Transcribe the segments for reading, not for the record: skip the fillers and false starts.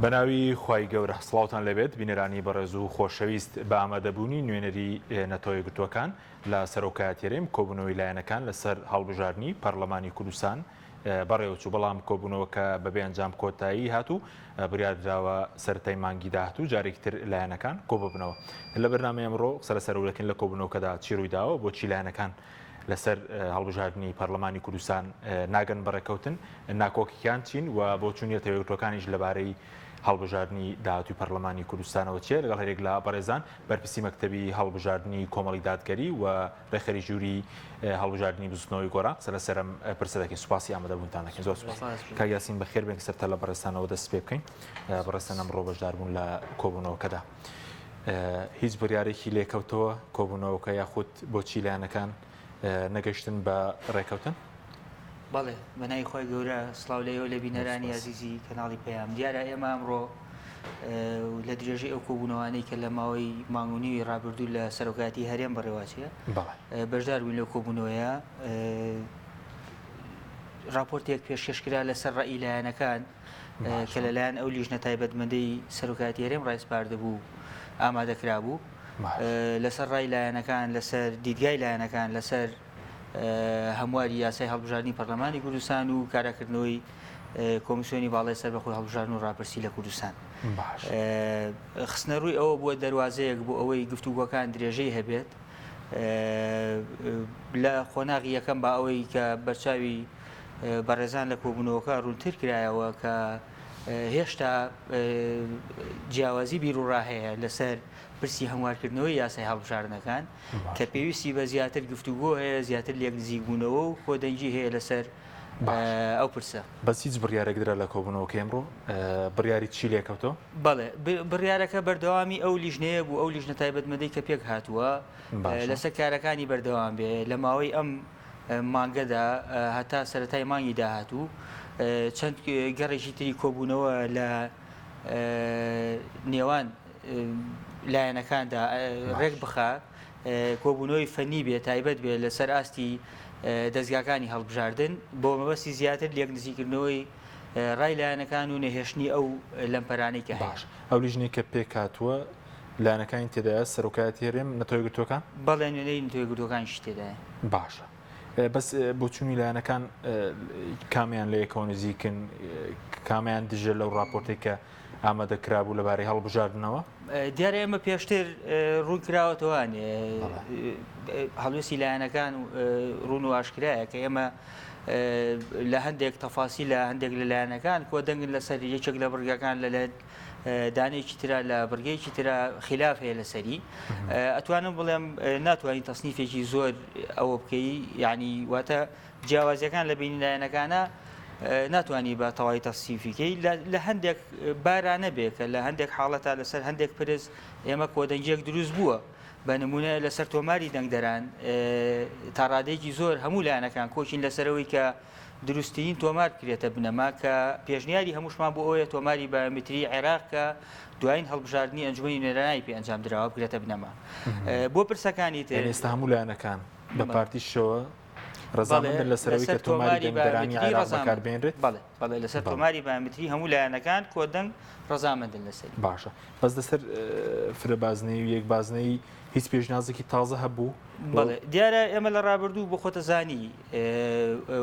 بەناوی خوای گەورە سڵاوتان لێبێت بینەرانی بەڕێز و خۆشەویست بە ئامادەبوونی نوێنەری نەتەوە یەکگرتووەکان لە سەرۆکایەتی هەرێم کۆبوونەوەی لایەنەکان لەسەر هەڵبژاردنی پەرلەمانی کوردستان بەڕێوەچوو، بەڵام کۆبوونەوەکە بەبێ ئەنجام کۆتایی هات و بڕیاردراوە سەرەتای مانگی داهاتوو جارێکی تر لایەنەکان کۆببنەوە. لە بەرنامەی ئەمڕۆ قسە لەسەر ئەوە دەکەین لە کۆبوونەوەکەدا چی ڕوویداوە، بۆچی لایەنەکان لەسەر هەڵبژاردنی پەرلەمانی کوردستان ناگەن بە ڕێککەوتن، ناکۆکییان چین و بۆچوونی نەتەوە یەکگرتووەکانیش لەبارەی هەڵبژاردنی داهاتووی پەرلەمانی کوردستانەوە چییە؟ لەگەڵ هەریەک لە بەڕێزان بەرپرسی مەکتەبی هەڵبژاردنی کۆمەڵی دادگەری و ڕێکخەری ژووری هەڵبژاردنی بزوتنەوەی گۆڕان قسە لەسەر ئەم پرسە دەکەین. سوپاسی ئامادەبوونتان دەکەین. زۆر سوپاس. کاک یاسین بەخێر بێن سەرتا لە بەڕێزتانەوە دەست پێ بکەین. بەڕێزتان ئەمڕۆ بەشداربوون لە کۆبوونەوەکەدا. هیچ بڕیارێکی لێکەوتەوە کۆبوونەوەکە یاخود بۆچی لایەنەکان نەگەشتن بە ڕێکەوتن؟ بەڵێ بەناوی خوای گەورە سڵاو لە ئێوە لە بینەرانی ئازیزی کەناڵی پەیام دیارە ئێمە ئەمڕۆ لە درێژەی ئەو کۆبوونەوانەی کە لە ماوەی مانگ و نیوی ڕابردوو لە سەرۆکایەتی هەرێم بەڕێواچێ بەشدار بووین لەو کۆبوونەوەیە راپۆرتێک پێشکەشکرا لەسەر ڕەئی لایەنەکان کە لەلایەن ئەو لیژنە تایبەتمەندەی سەرۆکایەتی هەرێم ڕایسپاردبوو ئامادەکرابوو لەسەر ڕای لایەنەکان لەسەر دیدگای لایەنەکان لەسەر هەمواری یاسای هەڵبژاردنی پەرلەمانی کوردستان و کاراکردنەوەی کۆمیسیۆنی باڵای سەربەخۆی هەڵبژاردن و ڕاپرسی لە کوردستان. خستنەڕووی ئەوە بووە دەروازەیەک بۆ ئەوەی گفتوگۆکان درێژەی هەبێت لە قۆناغی یەکەم با ئەوەی کە بەرچاوی بەڕێزان لە کۆبوونەوەکە ڕوونتر کرایەوە کە هێشتا جیاوازی بیروڕا هەیە لەسەر پرسی هەموارکردنەوەی یاسای هەڵبژاردنەکان کە پێویستی بە زیاتر گفتوگۆ هەیە، زیاتر لێکنزیکبوونەوە و کۆدەنگی هەیە لەسەر ئەو پرسە. بەس هیچ بڕیارێک درا لە کۆبوونەوەکەی ئەمڕۆ؟ بڕیاری چی لێکەوتەوە؟ بەڵێ، بڕیارەکە بەردەوامی ئەو لیژنەیە بوو، ئەو لیژنە تایبەتمەندەی کە پێکهاتووە لەسەر کارەکانی بەردەوام بێ لە ماوەی ئەم مانگەدا هەتا سەرەتای مانگی داهاتوو چەند گەڕێکی تری کۆبوونەوە لە نێوان لایەنەکاندا ڕێک بخا، کۆبوونەوەی فەنی بێ تایبەت بێ لەسەر ئاستی دەزگاکانی هەڵبژاردن بۆ مەبەستی زیاتر لێکنزیکردنەوەی ڕای لایەنەکان و نەهێشتنی ئەو لەمپەرانەی کە هەیە. باش ئەو لیژنەی کە پێکهاتووە لایەنەکانی تێدایە سەرۆکایەتی هەرێم، نەتەوە یەکگرتووەکان؟ بەڵێ نوێنەری نەتەوە یەکگرتووەکانیشی تێدایە. باشە بەس بۆچوونی لایەنەکان کامیان لە یەکەوە نزیکن کامیان دژە لەو راپۆرتێک کە ئامادە کرابوو لەبارەی هەڵبژاردنەوە؟ دیارە ئێمە پێشتر ڕوون کراوەتەوانێ هەڵوێستی لایەنەکان ڕوون و ئاشکرایە کە ئێمە لە هەندێک تەفاسی لە هەندێک لە لایەنەکان کۆ دەنگن لەسەر یەکێک لە بڕگەکان لە دانێکی ترا لە بڕگەیەکی ترا خلاف هەیە لەسەری ئەتوانم بڵێم ناتوانین تەسنیفێکی زۆر ئەوە بکەی یعنی واتە جیاوازیەکان لە بینی لایەنەکانە ناتوانانی بە تەواوی تەسیفیکەی لە هەندێک بارا نەبێ کە لە هەندێک حاڵەتا لەسەر هەندێک پرس ئێمە کۆدەنگیەک دروست بووە بە نمونە لەسەر تۆماری دەنگدەران تا ڕادەیەکی زۆر هەموو لایەنەکان کۆکین لەسەرەوەی کە دروستترین تۆمار بکرێتە بنەما کە پێشنیاری هەمووشمان بۆ ئەوەیە تۆماری بایۆمەتری عێراق کە دوایین هەڵبژاردنی ئەنجومەنی نوێنەرانی پێ ئەنجام دراوە بکرێتە بنەما بۆ پرسەکانی تر. یانی ئێستا هەموو لایەنەکان بە پارتیشەوە ڕەزامەندن لەسەر ئەوەی کە تۆماری دەنگدەرانی عێراق بەکاربهێنرێت؟ بەڵێ بەڵێ لەسەر تۆماری بایۆمەتری هەموو لایەنەکان کۆدەنگ ڕەزامەندن لەسەری. باشە بەس لەسەر فرە بازنەیی و یەک بازنەیی هیچ پێشنیازێکی تازە هەبوو؟ بەڵێ دیارە ئێمە لە ڕابردوو بۆ خۆتە زانی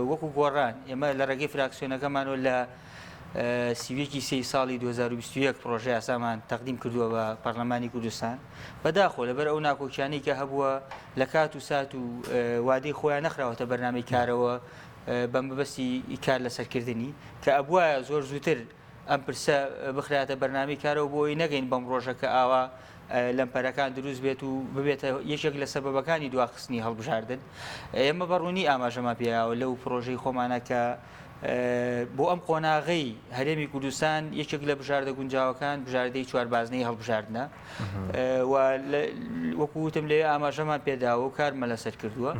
وەکو گۆڕان ئێمە لە ڕێگەی فراکسیۆنەکەمانەوە لە سیویەکی سێی ساڵی 2021 پرۆژە یاسامان تەقدیم کردووە بە پەرلەمانی کوردستان بەداخۆ لەبەر ئەو ناکۆکیانەی کە هەبووە لە کات و سات و وادەی خۆیان نەخراوەتە بەرنامەی کارەوە بە مەبەستی کار لەسەرکردنی کە ئەبوایە زۆر زووتر ئەم پرسە بخرایەتە بەرنامەی کارەوە بۆ ئەوەی نەگەین بەم ڕۆژە کە ئاوا لەمپەرەکان دروست بێت و ببێتە یەکێک لە سەبەبەکانی دواخستنی هەڵبژاردن. ئێمە بە ڕوونی ئاماژەمان پێیاوە لەو پرۆژەی خۆمانە کە بۆ ئەم قۆناغەی هەرێمی کوردستان یەکێک لە بژاردە گونجاوەکان بژاردەی چواربازنەی هەڵبژاردنە و وەکو وتم لەوێ ئاماژەمان پێداوە و کارمە لەسەر کردووە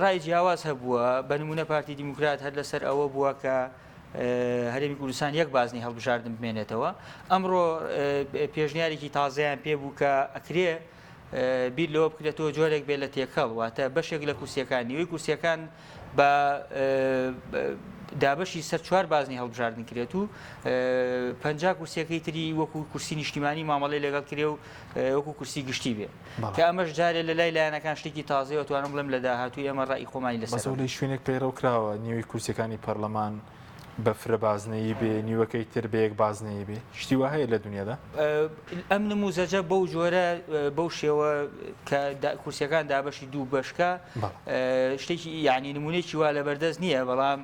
ڕای جیاواز هەبووە بە نمونە پارتی دیموکرات هەر لەسەر ئەوە بووە کە هەرێمی کوردستان یەک بازنەی هەڵبژاردن بمێنێتەوە. ئەمڕۆ پێشنیارێکی تازەیان پێ بوو کە ئەکرێ. بیر لەوە بکرێتەوە جۆرێک بێت لە تێکەڵ، واتە بەشێک لە کورسییەکان، نیوەی کورسییەکان بە دابەشی سەر چوار بازنەی هەڵبژاردن کرێت و 50 کورسیەکەی تری وەکو کورسی نیشتیمانی مامەڵەی لەگەڵ کرێ و وەکو کورسی گشتی بێ کە ئەمەش جارێ لە لای لایەنەکان شتێکی تازەیە توانم بڵێم لە داهاتوو ئێمە ڕای خۆمانی لەسەر بەس لە شوێنێک پەیڕەو کراوە نیوەی کورسیەکانی پەرلەمان بە فرە بازنەیی بێ نیوەکەی تر بە یەک بازنەیی بێ شتی وا هەیە لە دنیادا؟ ئەم نموزەجە بەو جۆرە بەو شێوە کە کورسیەکان دابەشی دوو بەشکە شتێکی یعنی نمونەیەکی وا لەبەردەست نییە بەڵام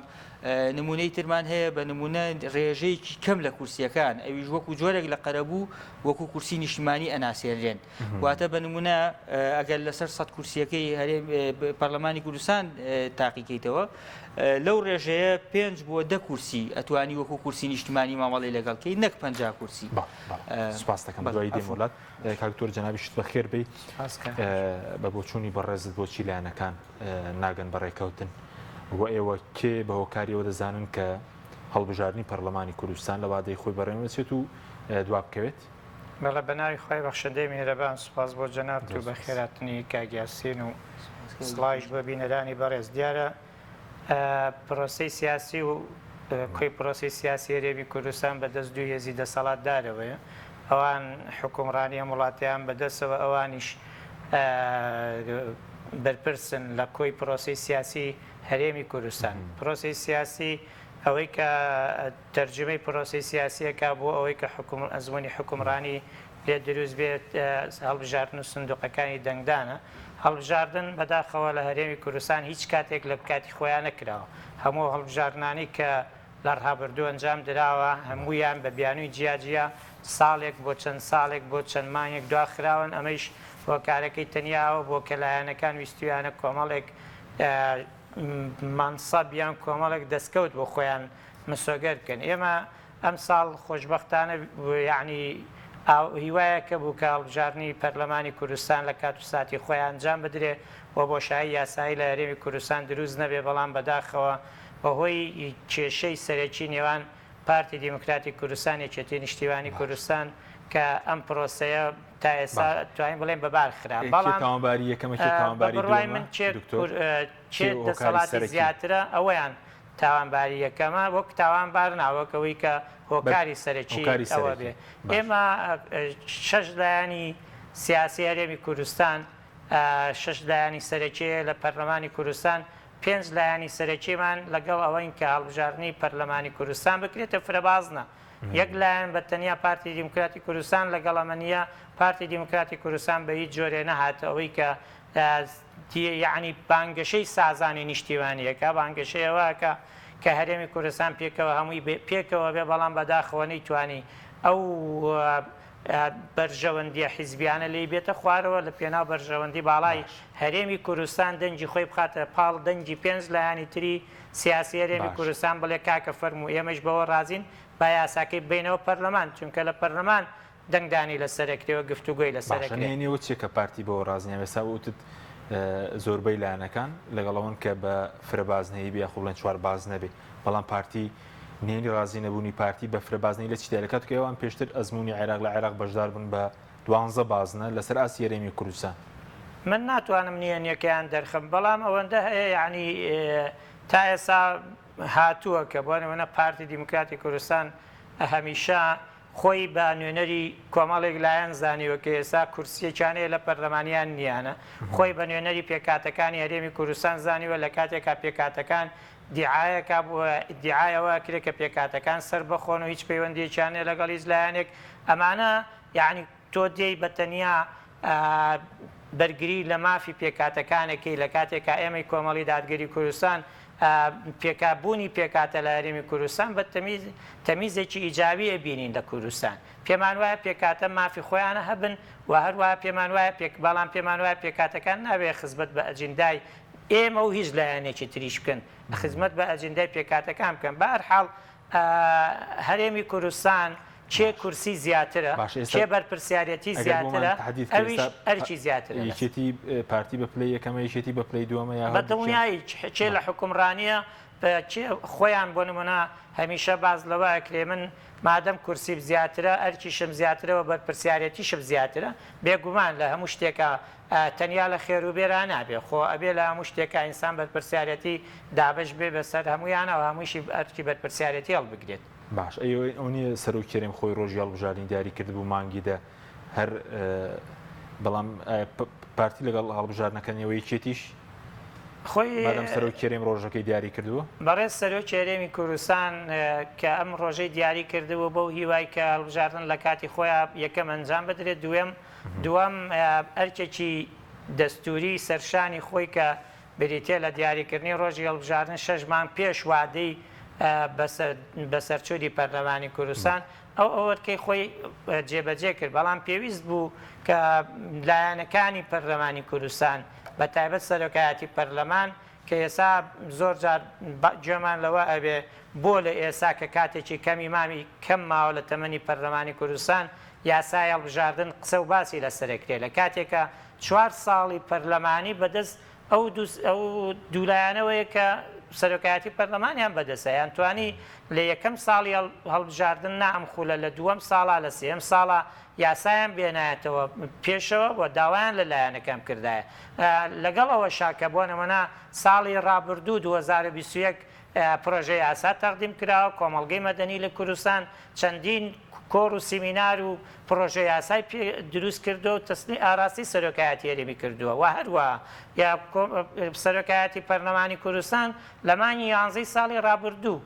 نمونەی ترمان هەیە بە نمونە ڕێژەیەکی کەم لە کورسیەکان ئەویش وەکو جۆرێک لە قەرەبوو وەکو کورسی نیشتمانی ئەناسێنرێن واتە بە نمونە ئەگەر لەسەر سەد کورسیەکەی هەرێم پەرلەمانی کوردستان تاقیکەیتەوە لەو ڕێژەیە پێنج بۆ دە کورسی ئەتوانی وەکو کورسی نیشتمانی مامەڵی لەگەڵ کەی نەک پ کورسی. سپاس دەکەم دوایی دێم وڵات کاک دکتۆر جەنابیشت بەخێر بێی بە بۆچوونی بەڕێزت بۆچی لایەنەکان ناگەن بە ڕێکەوتن و ئێوە کێ بە هۆکاریەوە دەزانن کە هەڵبژاردنی پەرلەمانی کوردستان لە وادەی خۆی بەڕێوەچێت و دوا بکەوێت؟ بەڵێ بەناوی خوای بەخشندەی میهرەبان سوپاس بۆ جەنابت و بەخێراتنی کاک یاسین و سڵاویش بۆ بینەرانی بەڕێز دیارە پرۆسەی سیاسی و کۆی پرۆسەی سیاسی هەرێمی کوردستان بەدەست دوو هێزی دەسەڵاتدارەوەیە ئەوان حکومڕانی ئەم وڵاتیان بەدەستەوە ئەوانیش بەرپرسن لە کۆی پرۆسەی سیاسی هەرێمی کوردستان پرۆسەی سیاسی ئەوەی کە تەرجومەی پرۆسەی سیاسییەکە بۆ ئەوەی کە حوکم ئەزموونی حوکمڕانی لێ دروست بێت هەڵبژاردن و سندوقەکانی دەنگدانە. هەڵبژاردن بەداخەوە لە هەرێمی کوردستان هیچ کاتێک لە کاتی خۆیان نەکراوە. هەموو ئەو هەڵبژاردنانەی کە لە ڕابردوو ئەنجام دراوە هەموویان بە بیانووی جیا جیا ساڵێک بۆ چەند ساڵێک بۆ چەند مانگێک دواخراون ئەمەیش هۆکارەکەی تەنیا ئەوە بووە کە لایەنەکان ویستویانە کۆمەڵێک مەنسەب یان کۆمەڵێک دەستکەوت بۆ خۆیان مسۆگەر بکەن. ئێمە ئەمساڵ خۆشبەختانە یەعنی هیوایەک هەبوو کە هەڵبژاردنی پەرلەمانی کوردستان لە کات و ساتی خۆی ئەنجام بدرێ و بۆشایی یاسایی لە هەرێمی کوردستان دروست نەبێ، بەڵام بەداخەوە بەهۆی کێشەی سەرەکی نێوان پارتی دیموکراتی کوردستان، یەکێتی نیشتیمانی کوردستان کە ئەم پرۆسەیە تا ئێستا توانین بڵێین بەبار خرا. کێ بەڵام تاوانباری یەکەمە کێ بە تاوانباری بڕوای دووەمە من کێ دکتۆر؟ کێ کێ هۆکاری دەسەڵاتی سەرەکی؟ زیاترە ئەوەیان تاوانباری یەکەمە وەک تاوانبار نا وەک ئەوەی کە بە هۆکاری سەرەکی هۆکاری ئەوە سەرەکی بێ باش. ئێمە شەش لایەنی سیاسی هەرێمی کوردستان شەش لایەنی سەرەکی هەیە لە پەرلەمانی کوردستان پێنج لایەنی سەرەکیمان لەگەڵ ئەوەین کە هەڵبژاردنی پەرلەمانی کوردستان بکرێتە فرەبازنە یەک لایەن بە تەنیا پارتی دیموکراتی کوردستان لەگەڵ ئەمە نییە پارتی دیموکراتی کوردستان بە هیچ جۆرێ نەهاتە ئەوەی کە یەعنی بانگەشەی سازانی نیشتیمانی ئەکا، بانگەشەی ئەوە ئەکا کە هەرێمی کوردستان پێکەوە هەمووی پێکەوە بێ، بەڵام بەداخەوە نەیتوانی ئەو بەرژەوەندیە حیزبیانە لێی بێتە خوارەوە لە پێناو بەرژەوەندی باڵای هەرێمی کوردستان دەنگی خۆی بخاتە پاڵ دەنگی پێنج لایەنی تری سیاسی هەرێمی کوردستان بڵێ کاکە فەرموو ئێمەش بەوە ڕازین با یاساکەی ببەینەوە پەرلەمان چونکە لە پەرلەمان دەنگدانی لەسەر ئەکرێ و گفتوگۆی لەسەر باشە ئەکرێ. نهێنی ئەوە چیە کە پارتی بەوە ڕازی نیە؟ ئێستا وتت زۆربەی لایەنەکان لەگەڵ ئەوەن کە بە فرە بازنەیی بێ یاخۆ بڵێن چوار بازنە بێ، بەڵام پارتی نهێنی ڕازی نەبوونی پارتی بە فرە بازنەیی لە چیدایە؟ لە کاتێک کە ئەوان پێشتر ئەزموونی عێراق لە عێراق بەشدار بوون بە دوانزە بازنە لەسەر ئاستی هەرێمی کوردستان. من ناتوانم نهێنیەکەیان دەرخەم، بەڵام ئەوەندە هەیە یەعنی تا ئێستا هاتووە کە بۆ نموونە پارتی دیموکراتی کوردستان هەمیشە خۆی بە نوێنەری کۆمەڵێک لایەن زانیوە کە ئێستا کورسییەکیان هەیە لە پەرلەمان یان نییانە، خۆی بە نوێنەری پێکهاتەکانی هەرێمی کوردستان زانیوە لە کاتێکا پێکهاتەکان دیعایەکا ئیدیعای ئەوە ئەکرێ کە پێکهاتەکان سەربەخۆن و هیچ پەیوەندییەکیان نییە لەگەڵ هیچ لایەنێک ئەمانە یەعنی تۆ دێی بە تەنیا بەرگری لە مافی پێکهاتەکان ئەکەی لە کاتێکا ئێمەی کۆمەڵی دادگەری کوردستان پێکا بوونی پێکهاتە لە هەرێمی کوردستان بە تەمیز تەمیزێکی ئیجابی ئەبینین لە کوردستان پێمان وایە پێکهاتە مافی خۆیانە هەبن و هەروەها پێمان وایە پێک بەڵام پێمان وایە پێکهاتەکان نابێ خزمەت بە ئەجندای ئێمە و هیچ لایەنێکی تریش بکەن خزمەت بە ئەجندای پێکهاتەکان بکەن بە هەر حاڵ هەرێمی کوردستان. کێ کورسی زیاترە، باشە ئێستا کێ بەرپرسیارێتی ئەگەر بۆمان زیاترە، تەحدید کە ئەویش ئێستا ئەرکی زیاترە لەسەر. یەکێتی پارتی بە پلەی یەکەمە یەکێتی بە پلەی دووەمە یا بە هەردووکیان؟ دڵنیایی کێ لە باشە. حوکمڕانییە کێ خۆیان بۆ نموونە هەمیشە باس لەوە ئەکرێ من مادەم کورسیم زیاترە ئەرکیشم زیاترە و بەرپرسیارێتیشم زیاترە، بێگومان لە هەموو شتێکا تەنیا لە خێروبێرا نابێ، خۆ ئەبێ لە هەموو شتێکا ئینسان بەرپرسیارێتی دابەش بێ بەسەر هەموویانا و هەموویشی ئەرکی بەرپرسیارێتی هەڵبگرێت. باش ئەی ئەوە نیە سەرۆکی هەرێم خۆی ڕۆژی هەڵبژاردنی دیاری کردبوو مانگی دە هەر بەڵام پارتی لەگەڵ هەڵبژاردنەکە نیە و یەکێتیش خۆی مادام سەرۆکی هەرێم ڕۆژەکەی دیاری کردبوو؟ بەڕێز سەرۆکی هەرێمی کوردستان کە ئەم ڕۆژەی دیاری کردبوو بەو هیوای کە هەڵبژاردن لە کاتی خۆیا یەکەم ئەنجام بدرێت دووەم دووەم ئەرکێکی دەستووری سەرشانی خۆی کە بریتیە لە دیاریکردنی ڕۆژی هەڵبژاردن شەش مانگ پێش وادەی بەسەرچوونی پەرلەمانی کوردستان، ئەو ئەرکەی خۆی جێبەجێ کرد، بەڵام پێویست بوو کە لایەنەکانی پەرلەمانی کوردستان بە تایبەت سەرۆکایەتی پەرلەمان کە ئێسا زۆر جار گوێمان لەوە ئەبێ بۆ لە ئێسا کە کاتێکی کەمی مامی کەم ماوە لە تەمەنی پەرلەمانی کوردستان یاسای هەڵبژاردن قسە و باسی لەسەر ئەکرێ لە کاتێکا چوار ساڵی پەرلەمانی بەدەست ئەو دوو ئەو دوو لایەنەوەیە کە سەرۆکایەتی پەرلەمانیان بەدەستە یان توانی لە یەکەم ساڵی هەڵبژاردن نا ئەم خولە لە دووەم ساڵا لە سێیەم ساڵا یاسایان بێنایەتەوە پێشەوە و داوایان لە لایەنەکان بکردایە لەگەڵ ئەوەشا کە بۆ نمونە ساڵی ڕابردوو 2021 پرۆژە یاسا تەقدیم کراوە، کۆمەڵگەی مەدەنی لە کوردستان چەندین کۆڕ و سیمینار و پڕۆژە یاسای پێ دروست کردووە و تەسلی ئاراستەی سەرۆکایەتی هەرێمی کردووە و هەروەها سەرۆکایەتی پەرلەمانی کوردستان لە مانگی یانزەی ساڵی ڕابردوو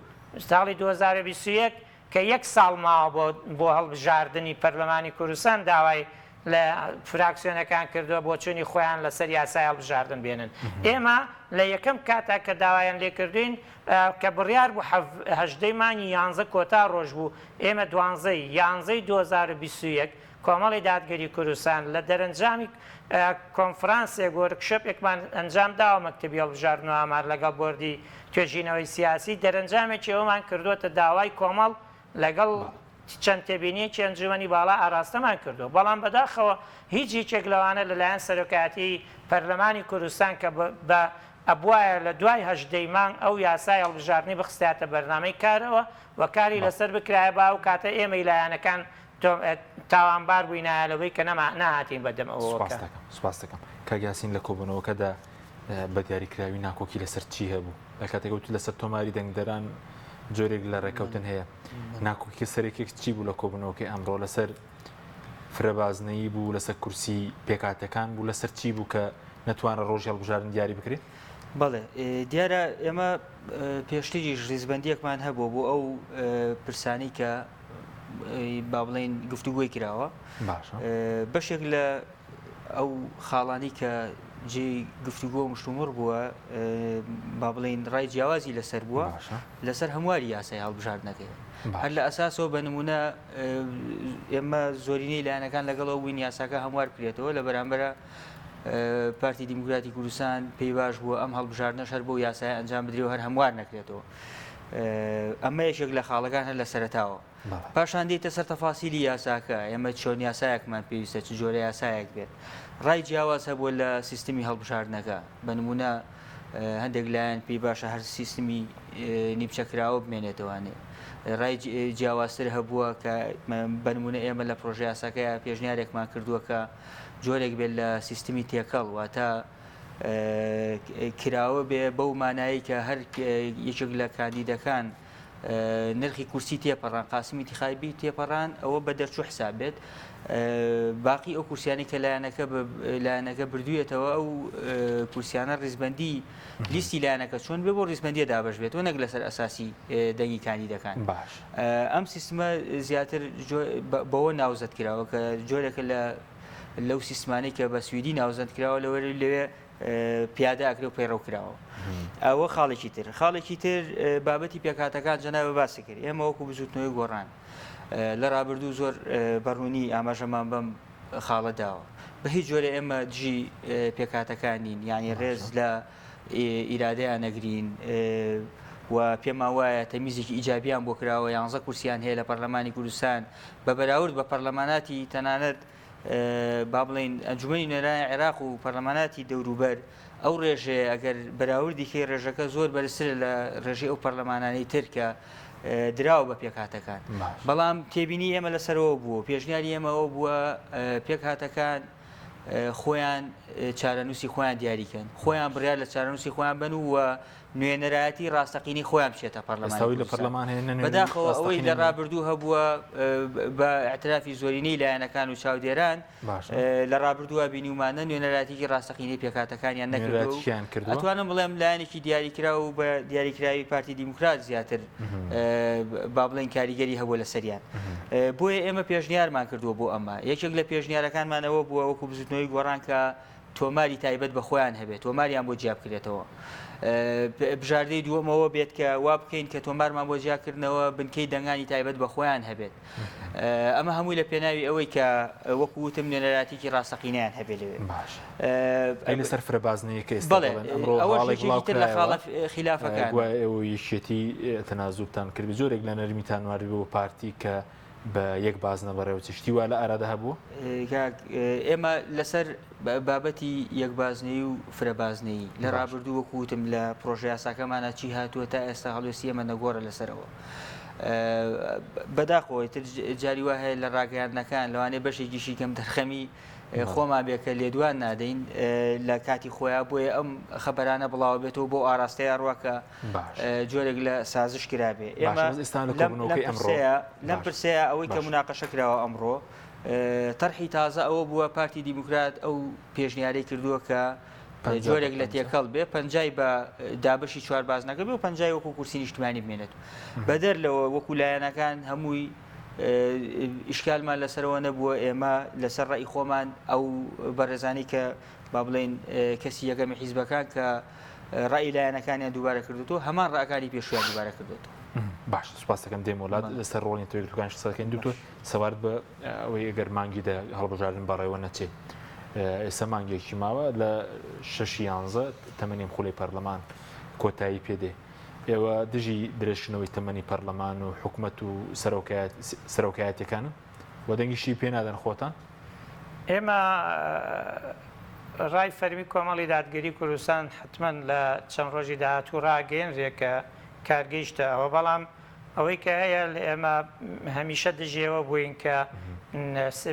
ساڵی 2021 کە یەک ساڵ ماوە بۆ بۆ هەڵبژاردنی پەرلەمانی کوردستان داوای لە فراکسیۆنەکان کردووە بۆچوونی خۆیان لەسەر یاسای هەڵبژاردن بێنن. ئێمە لە یەکەم کاتا کە داوایان لێکردوین کە بڕیار بوو هەژدەی مانگی یانزە کۆتا ڕۆژ بوو، ئێمە دوانزەی یانزەی 2021 کۆمەڵی دادگەری کوردستان لە دەرەنجامی کۆنفرانسێک وۆرکشۆپێکمان ئەنجام داوە مەکتەبی هەڵبژاردن و ئامار لەگەڵ بۆردی توێژینەوەی سیاسی دەرەنجامێکی ئەوەمان کردووەتە داوای کۆمەڵ لەگەڵ چەند تێبینیەکی ئەنجومەنی باڵا ئاراستەمان کردووە، بەڵام بەداخەوە هیچ یەکێک لەوانە لەلایەن سەرۆکایەتی پەرلەمانی کوردستان کە بە ئەبوایە لە دوای هەژدەی مانگ ئەو یاسای هەڵبژاردنەی بخستایەتە بەرنامەی کارەوە و کاری لەسەر بکرایە با ئەو کاتە ئێمەی لایەنەکان تاوانبار بووینایە لەوەی کە نەما نەهاتین بە دەم ئەوەوە کە. سوپاست دەکەم سوپاست دەکەم. کاک یاسین لە کۆبوونەوەکەدا بە دیاریکراوی ناکۆکی لەسەر چی هەبوو؟ لە کاتێک وتت لەسەر تۆماری دەنگدەران جۆرێک لە ڕێککەوتن هەیە ناکۆکی سەرەکێک چی بوو لە کۆبوونەوەکەی ئەمڕۆ لەسەر فرەبازنەیی بوو لەسەر کورسی پێکاتەکان بوو لەسەر چی بوو کە نەتوانرا ڕۆژی هەڵبژاردن دیاری بکرێت؟ بەڵێ دیارە ئێمە پێشتریش ڕیزبەندیەکمان هەبوو بۆ ئەو پرسانی کە با بڵێین گفتوگۆی کراوە بەشێک لە ئەو خاڵانی کە جێی گفتوگۆ و مشتومڕ بووە با بڵێین ڕای جیاوازی لەسەر بووە لەسەر هەمواری یاسای هەڵبژاردنەکەی هەر لە ئەساسەوە بە نمونە ئێمە زۆرینەی لایەنەکان لەگەڵەوە بووین یاساکە هەموار بکرێتەوە لە بەرامبەرە پارتی دیموکراتی کوردستان پێی باش بووە ئەم هەڵبژاردنەش هەر بۆ یاسای ئەنجام بدرێ و هەر هەموار نەکرێتەوە ئەمە یەکێک لە خاڵەکان هەر لە سەرەتاوە پاشان دێیتە سەر تەفاسیلی یاساکە، ئێمە چۆن یاسایەکمان پێویستە، چ جۆرە یاسایەک بێت. ڕای جیاواز هەبووە لە سیستمی هەڵبژاردنەکە، بە نموونە هەندێک لایەن پێی باشە هەر سیستمی نیمچەکراوە بمێنێتەوانێ. ڕای جیاوازتر هەبووە کە بە نموونە ئێمە لە پرۆژە یاساکەیا پێشنیارێکمان کردووە کە جۆرێک بێت لە سیستمی تێکەڵ، واتە کراوە بێ بەو مانایەی کە هەر یەکێک لە کاندیدەکان نرخی کورسی تێپەڕان قاسمی تیخایبی تێپەڕان ئەوە بە دەرچوو حساب بێت باقی ئەو کورسیانی کە لایەنەکە لایەنەکە بردوویەتەوە ئەو کورسیانە ڕیزبندی لیستی لایەنەکە چۆن بێ بۆ ڕیزبندیە دابش بێت و نەک لەسەر ئەساسی دەنگی کاندیدەکان باش ئەم سیستمە زیاتر بەوە ناوزەد کراوە کە جۆرێکە لە لەو سیستمانەی کە بە سویدی ناوزەند کراوە لەوەری لەوێ پیادە ئەکرێ و پەیڕەو کراوە. ئەوە خاڵێکی تر. خاڵێکی تر بابەتی پێکهاتەکان جەنابە باسی کرد. ئێمە وەکو بزوتنەوەی گۆڕان لە ڕابردوو زۆر بەڕوونی ئاماژەمان بەم خاڵە داوە. بە هیچ جۆرە ئێمە دژی پێکهاتەکان نین، یعنی ڕێز لە ئیرادەیان نەگرین. و پێمان وایە تەمیزێکی ئیجابیان بۆ کراوە یانزە کورسیان هەیە لە پەرلەمانی کوردستان بە بەراورد بە پەرلەماناتی تەنانەت با بڵێین ئەنجومەنی نوێنەرانی عێراق و پەرلەماناتی دەوروبەر ئەو ڕێژەیە ئەگەر بەراوردی کەی ڕێژەکە زۆر بەرزترە لە ڕێژەی ئەو پەرلەمانانەی تر کە دراوە بە پێکهاتەکان بەڵام تێبینی ئێمە لەسەرەوە بووە پێشنیاری ئێمە ئەوە بووە پێکهاتەکان خۆیان چارەنووسی خۆیان دیاریکەن خۆیان بڕیار لە چارەنووسی خۆیان بن و نوێنەرایەتی ڕاستەقینەی خۆیان بچێتە پەرلەمانی ئێستا ئەوەی لە کوردستان. پەرلەمان هەیە نە نوێنەری بەداخەوە ئەوەی ڕاستەقینە لە نییە. ڕابردوو هەبووە بە ئیعترافی زۆرینەی لایەنەکان و چاودێران باشە. لە ڕابردووە بینیومانە نوێنەرایەتیی ڕاستەقینەی پێکهاتەکانیان نەکردووە و نوێنەرایەتی کێیان کردووە؟ ئەتوانم بڵێم لایەنێکی دیاریکراو و بە دیاریکراوی پارتی دیموکرات زیاتر با بڵێین کاریگەری هەبووە لەسەریان. بۆیە ئێمە پێشنیارمان کردووە بۆ ئەمە. یەکێک لە پێشنیارەکانمان ئەوە بووە وەکو بزووتنەوەی گۆڕان کە تۆماری تایبەت بە خۆیان هەبێت، تۆماریان بۆ جیا بکرێتەوە. بژاردەی دووەم ئەوە بێت کە وا بکەین کە تۆمارمان بۆ جیاکردنەوە بنکەی دەنگانی تایبەت بە خۆیان هەبێت. ئەمە هەمووی لە پێناوی ئەوەی کە وەکو وتم نوێنەراتێکی ڕاستەقینەیان هەبێت لەوێ. باش. ئەی لەسەر فرە بازنەیەکە ئێستا بەڵێ دەڵێن ئەمڕۆ ئەوەش هەواڵێک یەکێکی تر لە بڵاو خاڵە خیلافەکانە. گوایە ئێوە و یەکێتی تەنازولتان کرد، جۆرێک لە نەرمیتان نواردبێ بۆ پارتی کە بە یەک بازنە بەڕێوەچێ شتی وا لە ئارادا هەبووە؟ کاک ئێمە لەسەر بابەتی یەک بازنەیی و فرە بازنەیی لە ڕابردوو وەکو وتم لە پرۆژە یاساکەمانە چی هاتووە تا ئێستا هەڵوێستی ئێمە نەگۆڕە لەسەرەوە. بەداخەوە تر جاری وا هەیە لە ڕاگەیاندنەکان لەوانەیە بەشێکیشی کەم دەرخەمی خۆمان بێ کە لێدوان نادەین لە کاتی خۆیان بۆیە ئەم خەبەرانە بڵاوە بێتەوە بۆ ئاراستەیە ڕوا کە جۆرێک لە سازش کرابێ. ئێمە لەم پرسەیە ئەوەی کە مناقەشە کراوە ئەمڕۆ تەرحی تازە ئەوە بووە پارتی دیموکرات ئەو پێشنیارەی کردووە کە جۆرێک لە تێکەڵ بێ پەنجای بە دابەشی چوار بازنەکە بێ و پەنجای وەکو کورسی نیشتمانی بمێنێت بەدەر لەوە وەکو لایەنەکان هەمووی ئیشکالمان لەسەرەوە نەبووە ئێمە لەسەر ڕێی خۆمان ئەو بەڕێزانی کە با بڵێین کەسی یەکەمی حیزبەکان کە ڕای لایەنەکانیان دووبارە کردوتەوە هەمان ڕاکانی پێشویان دووبارە کردوێتەوە. باش سپاس دەکەم دێم وڵات لەسەر ڕۆڵی تۆیەکان قسە دەکەین دکتۆر سەبارەت بە ئەوەی ئەگەر مانگی دە هەڵبژاردن بەڕێوە نەچێ ئێستا مانگێکی ماوە لە شەش یانزە تەمەنیم خولەی پەرلەمان کۆتایی پێدێ ئێوە دژی درێژکردنەوەی تەمەنی پەرلەمان و حکومەت و سەرۆکایەتیەکانن و دەنگیشی پێ نادەن خۆتان؟ ئێمە ڕای فەرمی کۆمەڵی دادگەری کوردستان حەتمەن لە چەند ڕۆژی داهاتوو ڕاگەیەنرێ کە کار گەیشتە ئەوە، بەڵام ئەوەی کە هەیە ئێمە هەمیشە دژی ئەوە بووین کە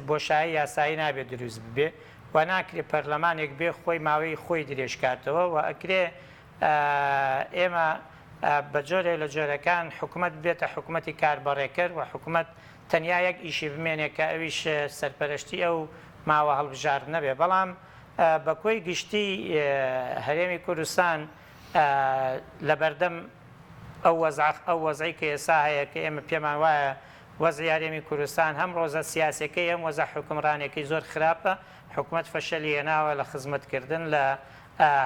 بۆشایی یاسایی نابێت دروست ببێ و ناکرێ پەرلەمانێک بێ خۆی ماوەی خۆی درێژ کاتەوە و ئەکرێ ئێمە بە جۆرێک لە جۆرەکان حکومەت ببێتە حکومەتی کاربەڕێکەر و حکومەت تەنیا یەک ئیشی بمێنێ کە ئەویش سەرپەرەشتی ئەو ماوە هەڵبژاردنە بێ بەڵام بە کۆی گشتی هەرێمی کوردستان لە بەردەم ئەو وەزع ئەو وەزعی کە ئێسا هەیە کە ئێمە پێمان وایە وەزعی هەرێمی کوردستان هەم ڕۆزە سیاسەکەی هەم وەزع حوکمڕانیەکەی زۆر خراپە حکومەت فەشەلی هێناوە لە خزمەت کردن لە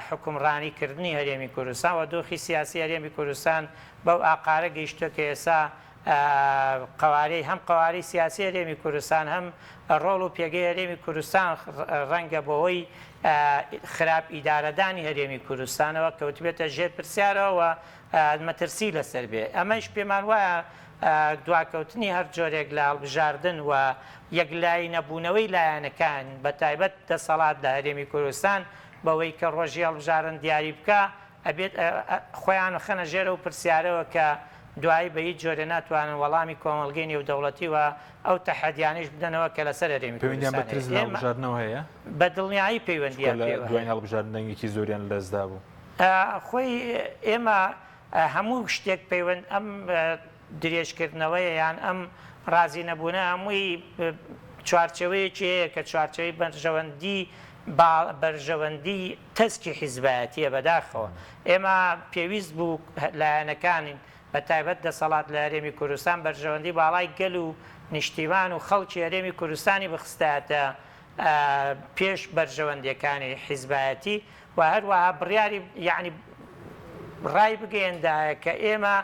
حوکمڕانی کردنی هەرێمی کوردستان و دۆخی سیاسی هەرێمی کوردستان بەو ئاقارە گەیشتوە کە ئێسا قەوارەی هەم قەوارەی سیاسی هەرێمی کوردستان هەم ڕۆڵ و پێگەی هەرێمی کوردستان ڕەنگە بەهۆی خراپ ئیدارەدانی هەرێمی کوردستانەوە کەوتبێتە ژێر پرسیارەوە و مەترسی لەسەر بێ. ئەمەیش پێمان وایە دواکەوتنی هەر جۆرێک لە هەڵبژاردن و یەکلایی نەبوونەوەی لایەنەکان بەتایبەت دەسەڵات لە هەرێمی کوردستان بەوەی کە ڕۆژی هەڵبژاردن دیاری بکا ئەبێت خۆیان خەنە ژێر ئەو پرسیارەوە کە دوایی بە هیچ جۆرێ ناتوانن وەڵامی کۆمەڵگەی نێودەوڵەتی و ئەو تەحەدیانەیش بدەنەوە کە لەسەر هەرێمی پەیوەندیان بە کوردستان ترس هەیە. لە ئێمە هەڵبژاردنەوە هەیە؟ بە دڵنیایی چونکە پەیوەندییان لە پێوە دوایین هەیە. هەڵبژاردن دەنگێکی زۆریان لەدەست دابوو. خۆی ئێمە هەموو شتێک پەیوەند ئەم درێژکردنەوەیە یان ئەم ڕازی نەبوونە هەمووی چوارچێوەیەکی هەیە کە چوارچێوەی بەرژەوەندی بەرژەوەندی تەسکی حیزبایەتیە بەداخەوە ئێمە پێویست بوو لایەنەکانین بە تایبەت دەسەڵات لە هەرێمی کوردستان بەرژەوەندی باڵای گەل و نیشتیمان و خەڵکی هەرێمی کوردستانی بخستایەتە پێش بەرژەوەندیەکانی حیزبایەتی و هەروەها بڕیاری یەعنی ڕای بگەیەندایە کە ئێمە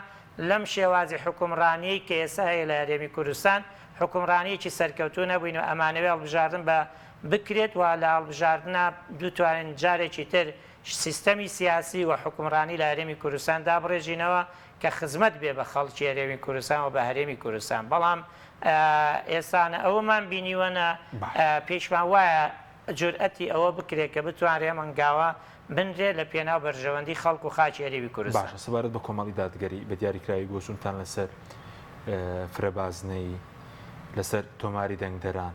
لەم شێوازی حوکمڕانیەی کە ئێستا هەیە لە هەرێمی کوردستان حوکمڕانیەکی سەرکەوتوو نەبووین و ئەمانەوێ هەڵبژاردن بە. بکرێت و لە هەڵبژاردنا بتوانین جارێکی تر سیستەمی سیاسی و حوکمڕانی لە هەرێمی کوردستان دابڕێژینەوە کە خزمەت بێ بە خەڵکی هەرێمی کوردستان و بە هەرێمی کوردستان بەڵام ئێستا نە ئەوەمان بینیوە نە پێیشمان وایە جورئەتی ئەوە بکرێت کە بتوانرێ ئەم هەنگاوە بنرێت لە پێناو بەرژەوەندی خەڵک و خاکی هەرێمی کوردستان. باشە سەبارەت بە کۆمەڵی دادگەری بە دیاریکراوی بۆچوونتان لەسەر فرە بازنەیی، لەسەر تۆماری دەنگدەران،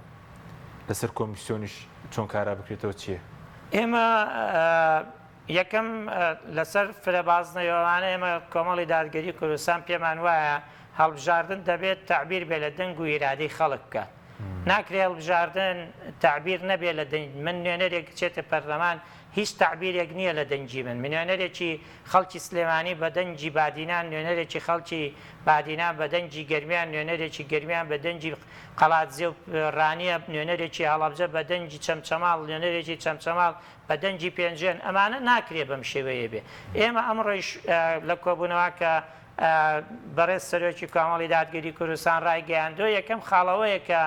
لەسەر کۆمیسیۆنیش چۆن کارا بکرێتەوە چییە؟ ئێمە یەکەم لەسەر فرە بازنەیی ئەوانە ئێمە کۆمەڵی دادگەری کوردستان پێمان وایە هەڵبژاردن دەبێت تەعبیر بێ لە دەنگ و ئیرادەی خەڵک بکات. ناکرێ هەڵبژاردن تەعبیر نەبێ لە دەنگ من نوێنەرێک بچێتە پەرلەمان هیچ تەعبیرێک نییە لە دەنگی من من نوێنەرێکی خەڵکی سلێمانی بە دەنگی بادینان نوێنەرێکی خەڵکی بادینان بە دەنگی گەرمیان نوێنەرێکی گەرمیان بە دەنگی قەڵادزێ و ڕانیە نوێنەرێکی هەڵەبجە بە دەنگی چەمچەماڵ نوێنەرێکی چەمچەماڵ بە دەنگی پێنجوێن ئەمانە ناکرێ بەم شێوەیە بێ ئێمە ئەمڕۆیش لە کۆبوونەوە کە بەڕێز سەرۆکی کۆمەڵی دادگەری کوردستان ڕایگەیاندووە، یەکەم خاڵ ئەوەیە کە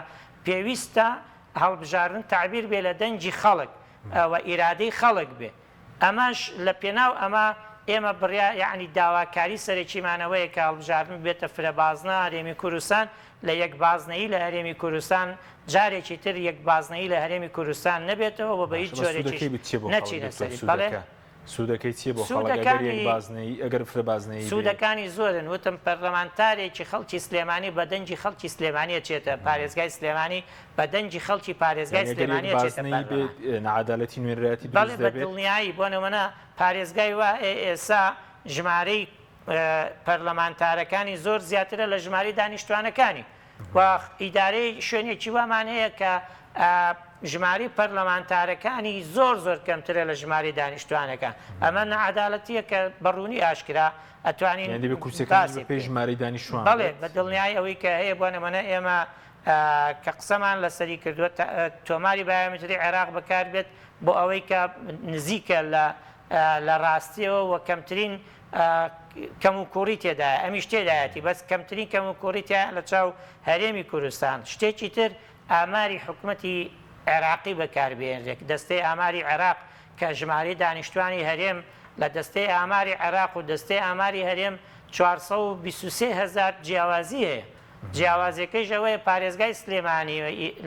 پێویستە هەڵبژاردن تەعبیر بێ لە دەنگی خەڵک و ئیرادەی خەڵک بێ، ئەمەش لە پێناو ئەمە ئێمە بڕیا یەعنی داواکاری سەرەکیمان ئەوەیە کە هەڵبژاردن ببێتە فرە بازنە هەرێمی کوردستان لە یەک بازنەیی لە هەرێمی کوردستان جارێکی تر یەک بازنەیی لە هەرێمی کوردستان نەبێتەوە و بە هیچ باشە بەس جۆرێکیش سوودەکەی چیە بۆ خەڵک نەچینە دکتۆر سەری. بەڵێ؟ سوودەکە سوودەکەی چیە بۆ خەڵک ئەگەر یەک سوودەکانی بازنەیی ئەگەر فرە بازنەیی بێ؟ سوودەکانی زۆرن وتم پەرلەمانتارێکی خەڵکی سلێمانی بە دەنگی خەڵکی سلێمانی ئەچێتە پارێزگای سلێمانی بە دەنگی خەڵکی پارێزگای یانی ئەگەر یەک سلێمانی ئەچێتە بازنەیی بێ پەرلەمان. ناعەدالەتی نوێنەرایەتی بەڵێ دروست بە دەبێت؟ دڵنیایی بۆ نمونە پارێزگای وا ئێسا ژمارەی پەرلەمانتارەکانی زۆر زیاترە لە ژمارەی دانیشتوانەکانی. و ئیدارەی شوێنێکی وامان هەیە کە ژمارەی پەرلەمانتارەکانی زۆر زۆر کەمترە لە ژمارەی دانیشتوانەکان. ئەمە ناعەدالەتییە کە بە ڕوونی ئاشکرا ئەتوانین یانی دەبێ کورسیەکانیش باسی بە پێی بکەین. ژمارەی دانیشتوان بەڵێ بێت؟ بە دڵنیایی ئەوەی کە هەیە بۆ نمونە ئێمە کە قسەمان لەسەری کردووە تۆماری بایۆمەتری عێراق بەکاربێت بۆ ئەوەی کە نزیکە لە لە ڕاستیەوە و کەمترین کەموکوڕی تێدایە، ئەمیش تێدایەتی، بەس کەمترین کەموکوڕی تیایە لە چاو هەرێمی کوردستان. شتێکی تر ئاماری حکومەتی عێراقی بەکاربهێنرێت، دەستەی ئاماری عێراق کە ژمارەی دانیشتوانی هەرێم لە دەستەی ئاماری عێراق و دەستەی ئاماری هەرێم 423 هەزار جیاوازی هەیە، جیاوازیەکەیش ئەوەیە پارێزگای سلێمانی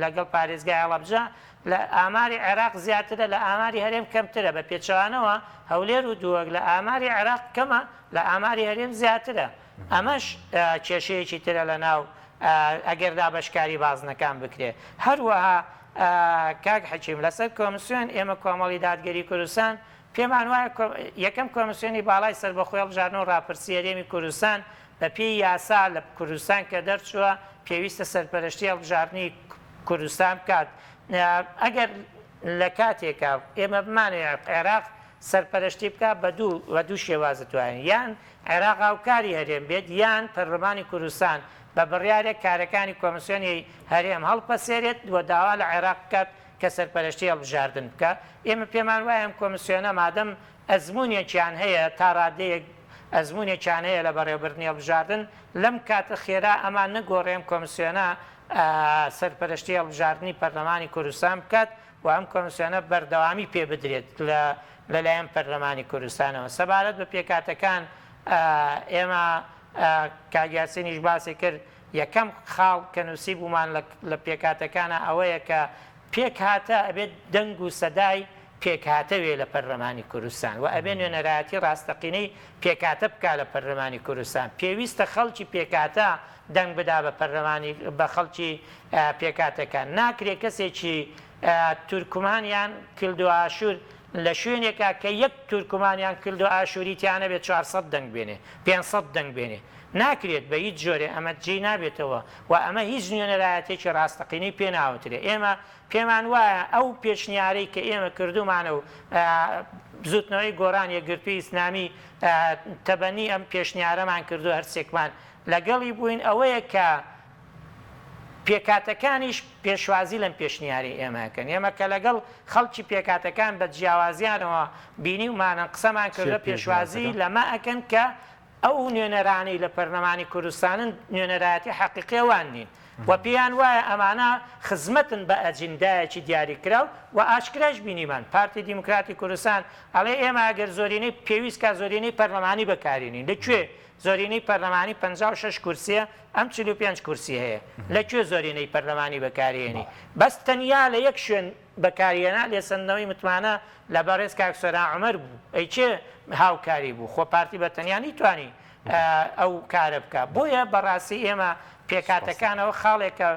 لەگەڵ پارێزگای هەڵەبجە لە ئاماری عێراق زیاترە لە ئاماری هەرێم کەمترە، بە پێچەوانەوە هەولێر و دووەک لە ئاماری عێراق کەمە لە ئاماری هەرێم زیاترە، ئەمەش کێشەیەکی ترە لە ناو ئەگەر دابەشکاری بازنەکان بکرێ. هەروەها کاک حەکیم لەسەر کۆمسیۆن ئێمە کۆمەڵی دادگەری کوردستان پێمان وایە یەکەم کۆمسیۆنی باڵای سەربەخۆی هەڵبژاردن و ڕاپرسی هەرێمی کوردستان بە پێی یاسا لە کوردستان کە دەرچووە پێویستە سەرپەرشتی هەڵبژاردنی کوردستان بکات ئەگەر لە کاتێکا ئێمە بمانەوێت عێراق سەرپەرشتی بکات بە دوو بە دوو شێواز دەتوانین یان عێراق هاوکاری هەرێم بێت یان پەرلەمانی کوردستان بە بڕیارێک کارەکانی کۆمسیۆنی هەرێم هەڵپەسێرێت و داوا لە عێراق بکات کە سەرپەرشتی هەڵبژاردن بکات ئێمە پێمان وایە ئەم کۆمسیۆنە مادەم ئەزموونێکیان هەیە تا ڕادەیەک ئەزموونێکیان هەیە لە بەڕێوەبردنی هەڵبژاردن، لەم کاتە خێرا ئەمان نەگۆڕێ ئەم کۆمسیۆنە سەرپەرشتی هەڵبژاردنی پەرلەمانی کوردستان بکات و ئەم کۆمسیۆنە بەردەوامی پێ بدرێت لە لەلایەن پەرلەمانی کوردستانەوە. سەبارەت بە پێکهاتەکان ئێمە کاک یاسینیش باسی کرد یەکەم خاڵ کە نووسیبوومان لە پێکهاتەکانا ئەوەیە کە پێکهاتە ئەبێت دەنگ و سەدای پێکهاتە وێ لە پەرلەمانی کوردستان و ئەبێ نوێنەرایەتی ڕاستەقینەی پێکهاتە بکا لە پەرلەمانی کوردستان. پێویستە خەڵکی پێکهاتە دەنگ بدا بە پەرلەمانی بە خەڵکی پێکهاتەکان. ناکرێ کەسێکی تورکمان یان کلدوئاشور لە شوێنێکا کە یەک تورکمان یان کلدوئاشوری تیا نەبێ 400 دەنگ بێنێ، 500 دەنگ بێنێ. ناکرێت بە هیچ جۆرێ ئەمە جێی نابێتەوە و ئەمە هیچ نوێنەرایەتیەکی ڕاستەقینەی پێ ناوترێ. ئێمە پێمان وایە ئەو پێشنیارەی کە ئێمە کردوومانە و بزووتنەوەی گۆڕان یەکگرتووی ئیسلامی تەبەنی ئەم پێشنیارەمان کردووە هەرسێکمان لەگەڵی بووین ئەوەیە کە پێکهاتەکانیش پێشوازی لەم پێشنیارەی ئێمە ئەکەن. ئێمە کە لەگەڵ خەڵکی پێکهاتەکان بە جیاوازیانەوە بینیومانن قسەمان چیە کردووە پێشوازی پێشنیازەکە؟ لەمە ئەکەن کە ئەو نوێنەرانەی لە پەرلەمانی کوردستانن نوێنەرایەتی حەقیقی ئەوان نین. و پێیان وایە ئەمانە خزمەتن بە ئەجندایەکی دیاریکراو و ئاشکرایش بینیمان پارتی دیموکراتی کوردستان ئەڵێ ئێمە ئەگەر زۆرینەی پێویست کا زۆرینەی پەرلەمانی بەکارینین لە کوێ زۆرینەی پەرلەمانی 56 کورسیە ئەم 45 کورسی هەیە لە کوێ زۆرینەی پەرلەمانی بەکارێنی بەس تەنیا لە یەک شوێن بەکارهێنا لێسەندنەوەی متمانە لە بەڕێز کاک سۆران عومەر بوو ئەی کێ هاوکاری بوو خۆ پارتی بە تەنیا نەیتوانی ئەو کارە بکا بۆیە بەڕاستی ئێمە پێکهاتەکانەوە خاڵێکە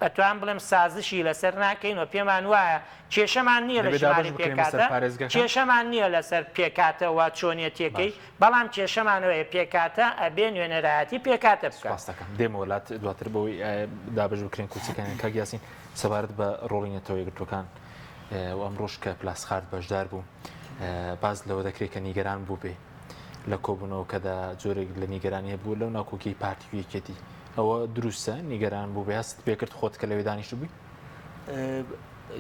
ئەتوان بڵێم سازشی لەسەر ناکەین و پێمان وایە کێشەمان نییە لە دەبێ دابەش ژمارەی بکرێن بەسەر پێکهاتە پارێزگەکان؟ کێشەمان نییە لەسەر پێکهاتە و چۆنیەتیەکەی باش. بەڵام کێشەمان ئەوەیە پێکهاتە ئەبێ نوێنەرایەتی پێکهاتە بکا. سوپاست دەکەم. دێمەوە لات دواتر بەوەی دابەش بکرێن کورسیەکانیان کاک یاسین سەبارەت بە ڕۆڵی نەتەوە یەکگرتووەکان و ئەمڕۆش کە پلاسخارت بەشدار بوو باس لەوە دەکرێت کە نیگەران بووبێ لە کۆبوونەوەکەدا جۆرێک لە نیگەرانی هەبوو لەو ناکۆکی پارتی و یەکێتی ئەوە دروستە نیگەران بوو بێ هەست پێکرد خۆت کە لەوێ دانیشتبووی؟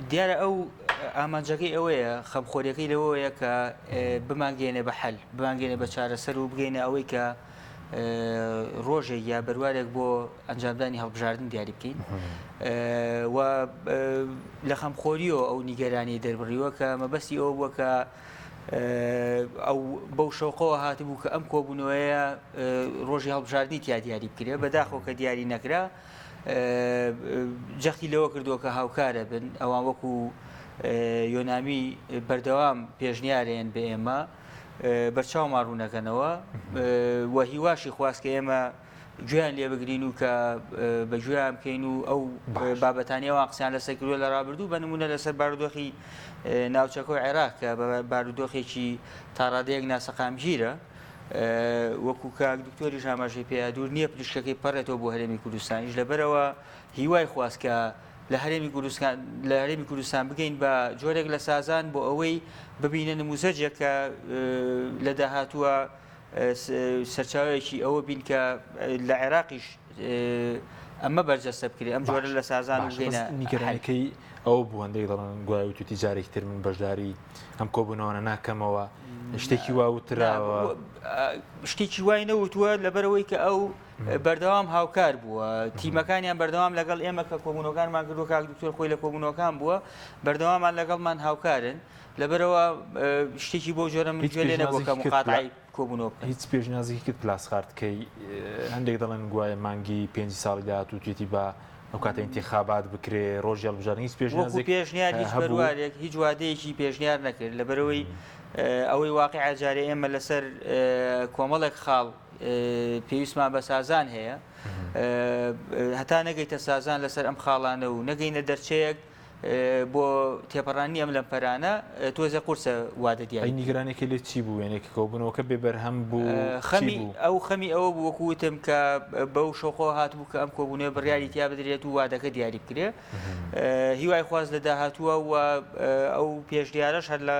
دیارە ئەو ئامانجەکەی ئەوەیە خەمخۆریەکەی لەوەیە کە بمانگەێنێ بە حەل بمانگەێنێ بە چارەسەر و بگەینە ئەوەی کە ڕۆژێک یا بەروارێک بۆ ئەنجامدانی هەڵبژاردن دیاری بکەین و لە خەمخۆریەوە ئەو نیگەرانی دەربڕیوە کە مەبەستی ئەوە بووە کە ئەو بەو شەوقەوە هاتبوو کە ئەم کۆبوونەوەیە ڕۆژی هەڵبژاردنی تیا دیاری بکرێ بەداخەوە کە دیاری نەکرا جەختی لەوە کردووە کە هاوکارە بن ئەوان وەکو یۆنامی بەردەوام پێشنیارێن بە ئێمە بەرچاومان ڕوونەکەنەوە و هیواشی خواست کە ئێمە گوێیان لێ بگرین و کە بە گوێیان بکەین و ئەو بابەتانی ئەوان قسەیان لەسەر کردووە لە ڕابردوو بە نمونە لەسەر بارودۆخی ناوچەکە و عێراق کە بە بارودۆخێکی تاڕادەیەک ناسەقامگیرە وەکو کاک دکتۆریش ئاماژەی پێیا دوور نییە پریشکەکەی پەڕێتەوە بۆ هەرێمی کوردستانیش لەبەرەوە هیوای خواست کە لە هەرێمی کوردستان لە هەرێمی کوردستان بگەین بە جۆرێک لە سازان بۆ ئەوەی ببینە نموزەجێک کە لە داهاتووە سەرچاوەیەکی ئەوە بین کە لە عێراقیش ئەمە بەرجەستە بکرێت ئەم جۆرە لە سازان و بگەینە نیگەرانەکەی ئەو بوو هەندێک دەڵێن گوایە وتوتی جارێکی تر من بەشداری ئەم کۆبوونەوەنە ناکەمەوە شتێکی وا وتراوە شتێکی وای نەوتووە لەبەرەوەی کە ئەو بەردەوام هاوکار بووە تیمەکانیان بەردەوام لەگەڵ ئێمە کە کۆبوونەوەکانمان کردووە کاک دکتۆر خۆی لە کۆبوونەوەکان بووە بەردەوامان لەگەڵمان هاوکارن لەبەرئەوە شتێکی بەو جۆرە من هیچ گوێ لێ نەبووە کە پێشنیازێکی کرد مقاتعەی کۆبوونەوە بکەن. هیچ پێشنیازێکی کرد پلاسخارت کەی هەندێک دەڵێن گوایە مانگی پێنجی ساڵی داهاتوو توێتی بە ئەو کاتە ئینتیخابات بکرێ ڕۆژی هەڵبژاردن هیچ وەکو پێشنیازێک پێشنیار هیچ هەبوو؟ بەروارێک هیچ وادەیەکی پێشنیار نەکرد لەبەرئەوەی ئەوەی واقیعە جارێ ئێمە لەسەر کۆمەڵێک خاڵ پێویستمان بە سازان هەیە هەتا نەگەیتە سازان لەسەر ئەم خاڵانە و نەگەینە دەرچەیەک بۆ تێپەڕاندنی ئەم لەمپەرانە تۆزێ قورسە وادە ئەی دیاری بکرێت. نیگەرانیەکەی لێ چی بوو؟ یانی کە کۆبوونەوەکە بێ بەرهەم بوو چی خەمی بوو؟ ئەو خەمی ئەوە بوو وەکو وتم کە بەو شەوقەوە هاتبوو کە ئەم کۆبوونەوە بڕیاری تیا بدرێت و وادەکە دیاری بکرێ هیوای خواست لە داهاتووە و ئەو پێشنیارەش هەر لە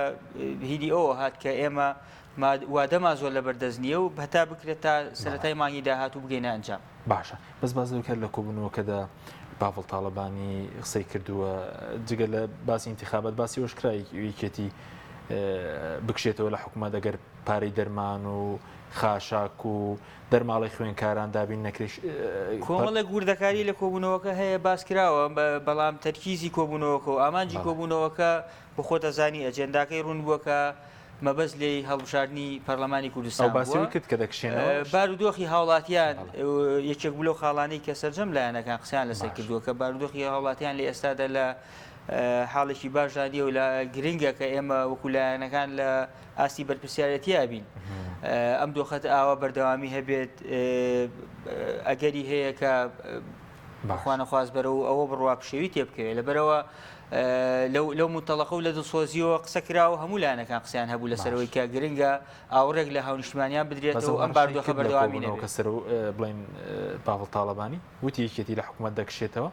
هینی ئەوە هات کە ئێمە وادەمان زۆر لەبەردەست نییە و هەتا بکرێت تا سەرەتای مانگی داهاتوو بگەینە ئەنجام. باشە بەس باس لەوە کرد لە کۆبوونەوەکەدا پاڤڵ تاڵەبانی قسەی کردووە جگە لە باسی ئینتخابات باسی ئەوەش کرا یەکێتی بکشێتەوە لە حکوومەت ئەگەر پارەی دەرمان و خاشاک و دەرماڵەی خوێنکاران دابین نەکرێت کۆمەڵێک وردەکاری لە کۆبوونەوەکە هەیە باس کراوە بەڵام تەرکیزی کۆبوونەوەکە و ئامانجی کۆبوونەوەکە بە خۆت ئەزانی ئەجێنداکەی ڕوون بووە کە مەبەست لێی هەڵبژاردنی پەرلەمانی کوردستان ئەو باسی بووە. ئەوەی کرد کە دەکشێنەوە. بارودۆخی هاوڵاتیان بەڵێ. یەکێک بوو لەو خاڵانەی کە سەرجەم لایەنەکان قسەیان لەسەر باش. کردووە کە بارودۆخی هاوڵاتیان لە ئێستادا لە حاڵێکی باشدا نییە و لە گرنگە کە ئێمە وەکو لایەنەکان لە ئاستی بەرپرسیارێتیا بین. ئەم دۆخە ئاوا بەردەوامی هەبێت ئەگەری هەیە کە باش. خوانەخواست بەرەو ئەوە بڕوا پشێوی تێبکەوێت. لەبەرئەوە لەو مونتەڵەقە و لە دڵسۆزییەوە قسە کرا و هەموو لایەنەکان قسەیان هەبوو لەسەر ئەوەی کە گرنگە ئاوڕێک لە هاونیشتمانیان بدرێتەوە و ئەم بارودۆخە بەردەوامی نەبێت. کە سەرۆ بڵێن پاڤڵ تاڵەبانی وتی یەکێتی لە حکومەت دەکشێتەوە.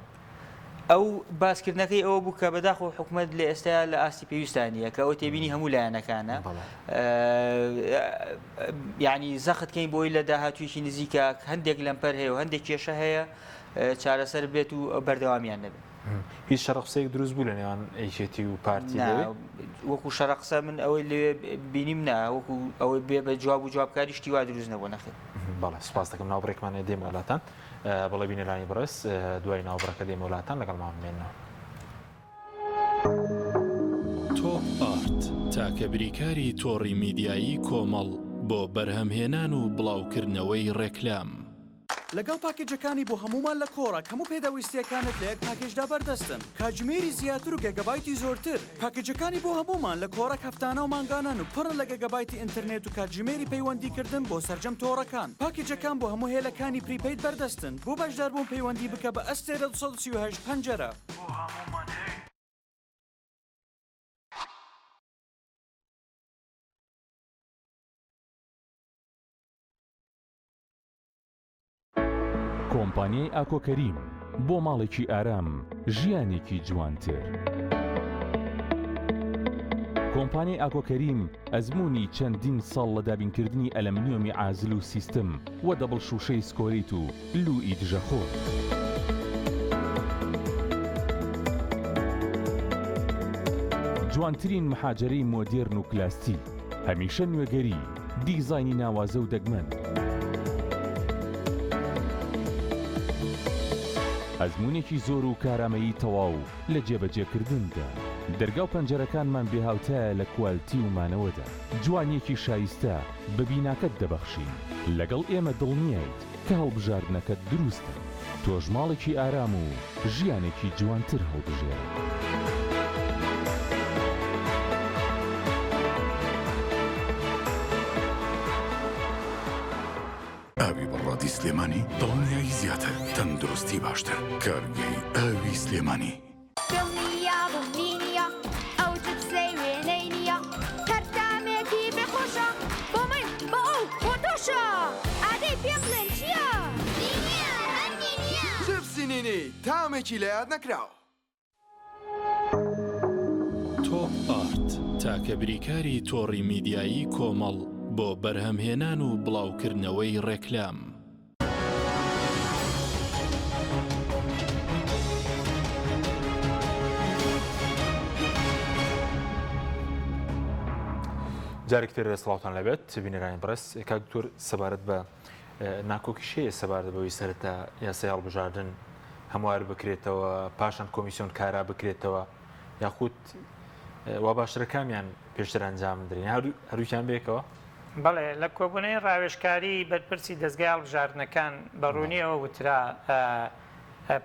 ئەو باسکردنەکەی ئەوە بوو کە بەداخەوە حکومەت لە ئێستایا لە ئاستی پێویستا نییە کە ئەوە تێبینی هەموو لایەنەکانە یعنی زەخت کەین بۆی لە داهاتوویەکی نزیکە هەندێک لەمپەر هەیە و هەندێک کێشە هەیە چارەسەر بێت و بەردەوامیان نەبێت. هیچ شەڕە قسەیەک دروست بوو لە نێوان یەکێتی و پارتی لەوێ؟ وەکو شەڕە قسە من ئەوەی لەوێ بینیم نا، وەکو ئەوەی بێ بە جواب و جوابکاری شتی وا دروست نەبوو نەخێر. بەڵێ سوپاس دەکەم ناوبڕێکمان هەیە دێمەوە لاتان بەڵێ بینەرانی بەڕێز دوای ناوبڕەکە دێمەوە لاتان لەگەڵمان بمێنەوە. تۆپ ئارت تاکە بریکاری تۆڕی میدیایی کۆمەڵ بۆ بەرهەمهێنان و بڵاوکردنەوەی ڕێکلام. لەگەڵ پاکێجەکانی بۆ هەموومان لە کۆڕەک هەموو پێداویستییەکانت لە یەک پاکێجدا بەردەستن، کاتژمێری زیاتر و گێگابایتی زۆرتر. پاکێجەکانی بۆ هەموومان لە کۆڕەک هەفتانە و مانگانەن و پڕن لە گێگابایتی ئینتەرنێت و کاتژمێری پەیوەندیکردن بۆ سەرجەم تۆڕەکان. پاکێجەکان بۆ هەموو هێلەکانی prepaid بەردەستن. بۆ بەشداربوون پەیوەندی بکە بە ئەستێرە 238 پەنجەرە. بۆ هەموومان هەیە. کۆمپانیای ئاکۆ کەریم بۆ ماڵێکی ئارام ژیانێکی جوانتر. کۆمپانیای ئاکۆ کەریم ئەزموونی چەندین ساڵ لە دابینکردنی ئەلەمنیۆمی عازل و سیستم و double شووشەی سکۆریت و لووی دژەخۆر. جوانترین محاجەرەی مۆدێرن و کلاستیک، هەمیشە نوێگەری، دیزاینی ناوازە و دەگمەن. ئەزموونێکی زۆر و کارامەیی تەواو لە جێبەجێکردندا. دەرگا و پەنجەرەکانمان بێهاوتایە لە کوالتی و مانەوەدا. جوانییەکی شایستە بە بیناکەت دەبەخشین. لەگەڵ ئێمە دڵنیایت کە هەڵبژاردنەکەت دروستە. تۆش ماڵێکی ئارام و ژیانێکی جوانتر هەڵبژێرە. ئاوی بەڕادی سلێمانی دڵنیایی زیاتر، تەندروستی باشتر، کارگەی ئاوی سلێمانی. دڵنیابم نینیە ئەو جپسەی وێنەی نییە هەر تامێکی بێ خۆشە بۆ من بۆ ئەو بۆ تۆشە ئادەی پێم بڵێن چییە؟ نینیە هەر نینیە. جپسی نینی تامێکی لەیاد نەکراو. تۆپ ئارت تاکە بریکاری تۆڕی میدیایی کۆمەڵ بۆ بەرهەمهێنان و بڵاوکردنەوەی ڕێکلام. جارێکی تر سڵاوتان لەبێت بینەرانی بەڕێز کاک دکتۆر سەبارەت بە ناکۆکیش هەیە سەبارەت بەوەی سەرەتا یاسای هەڵبژاردن هەموار بکرێتەوە پاشان کۆمیسیۆن کارا بکرێتەوە یاخود وا باشترە کامیان پێشتر ئەنجام بدرێن هەردووکیان بێکەوە؟ بەڵێ، لە کۆبوونەوەی ڕاوێژکاری بەرپرسی دەزگای هەڵبژاردنەکان بە ڕوونی ئەوە وترا،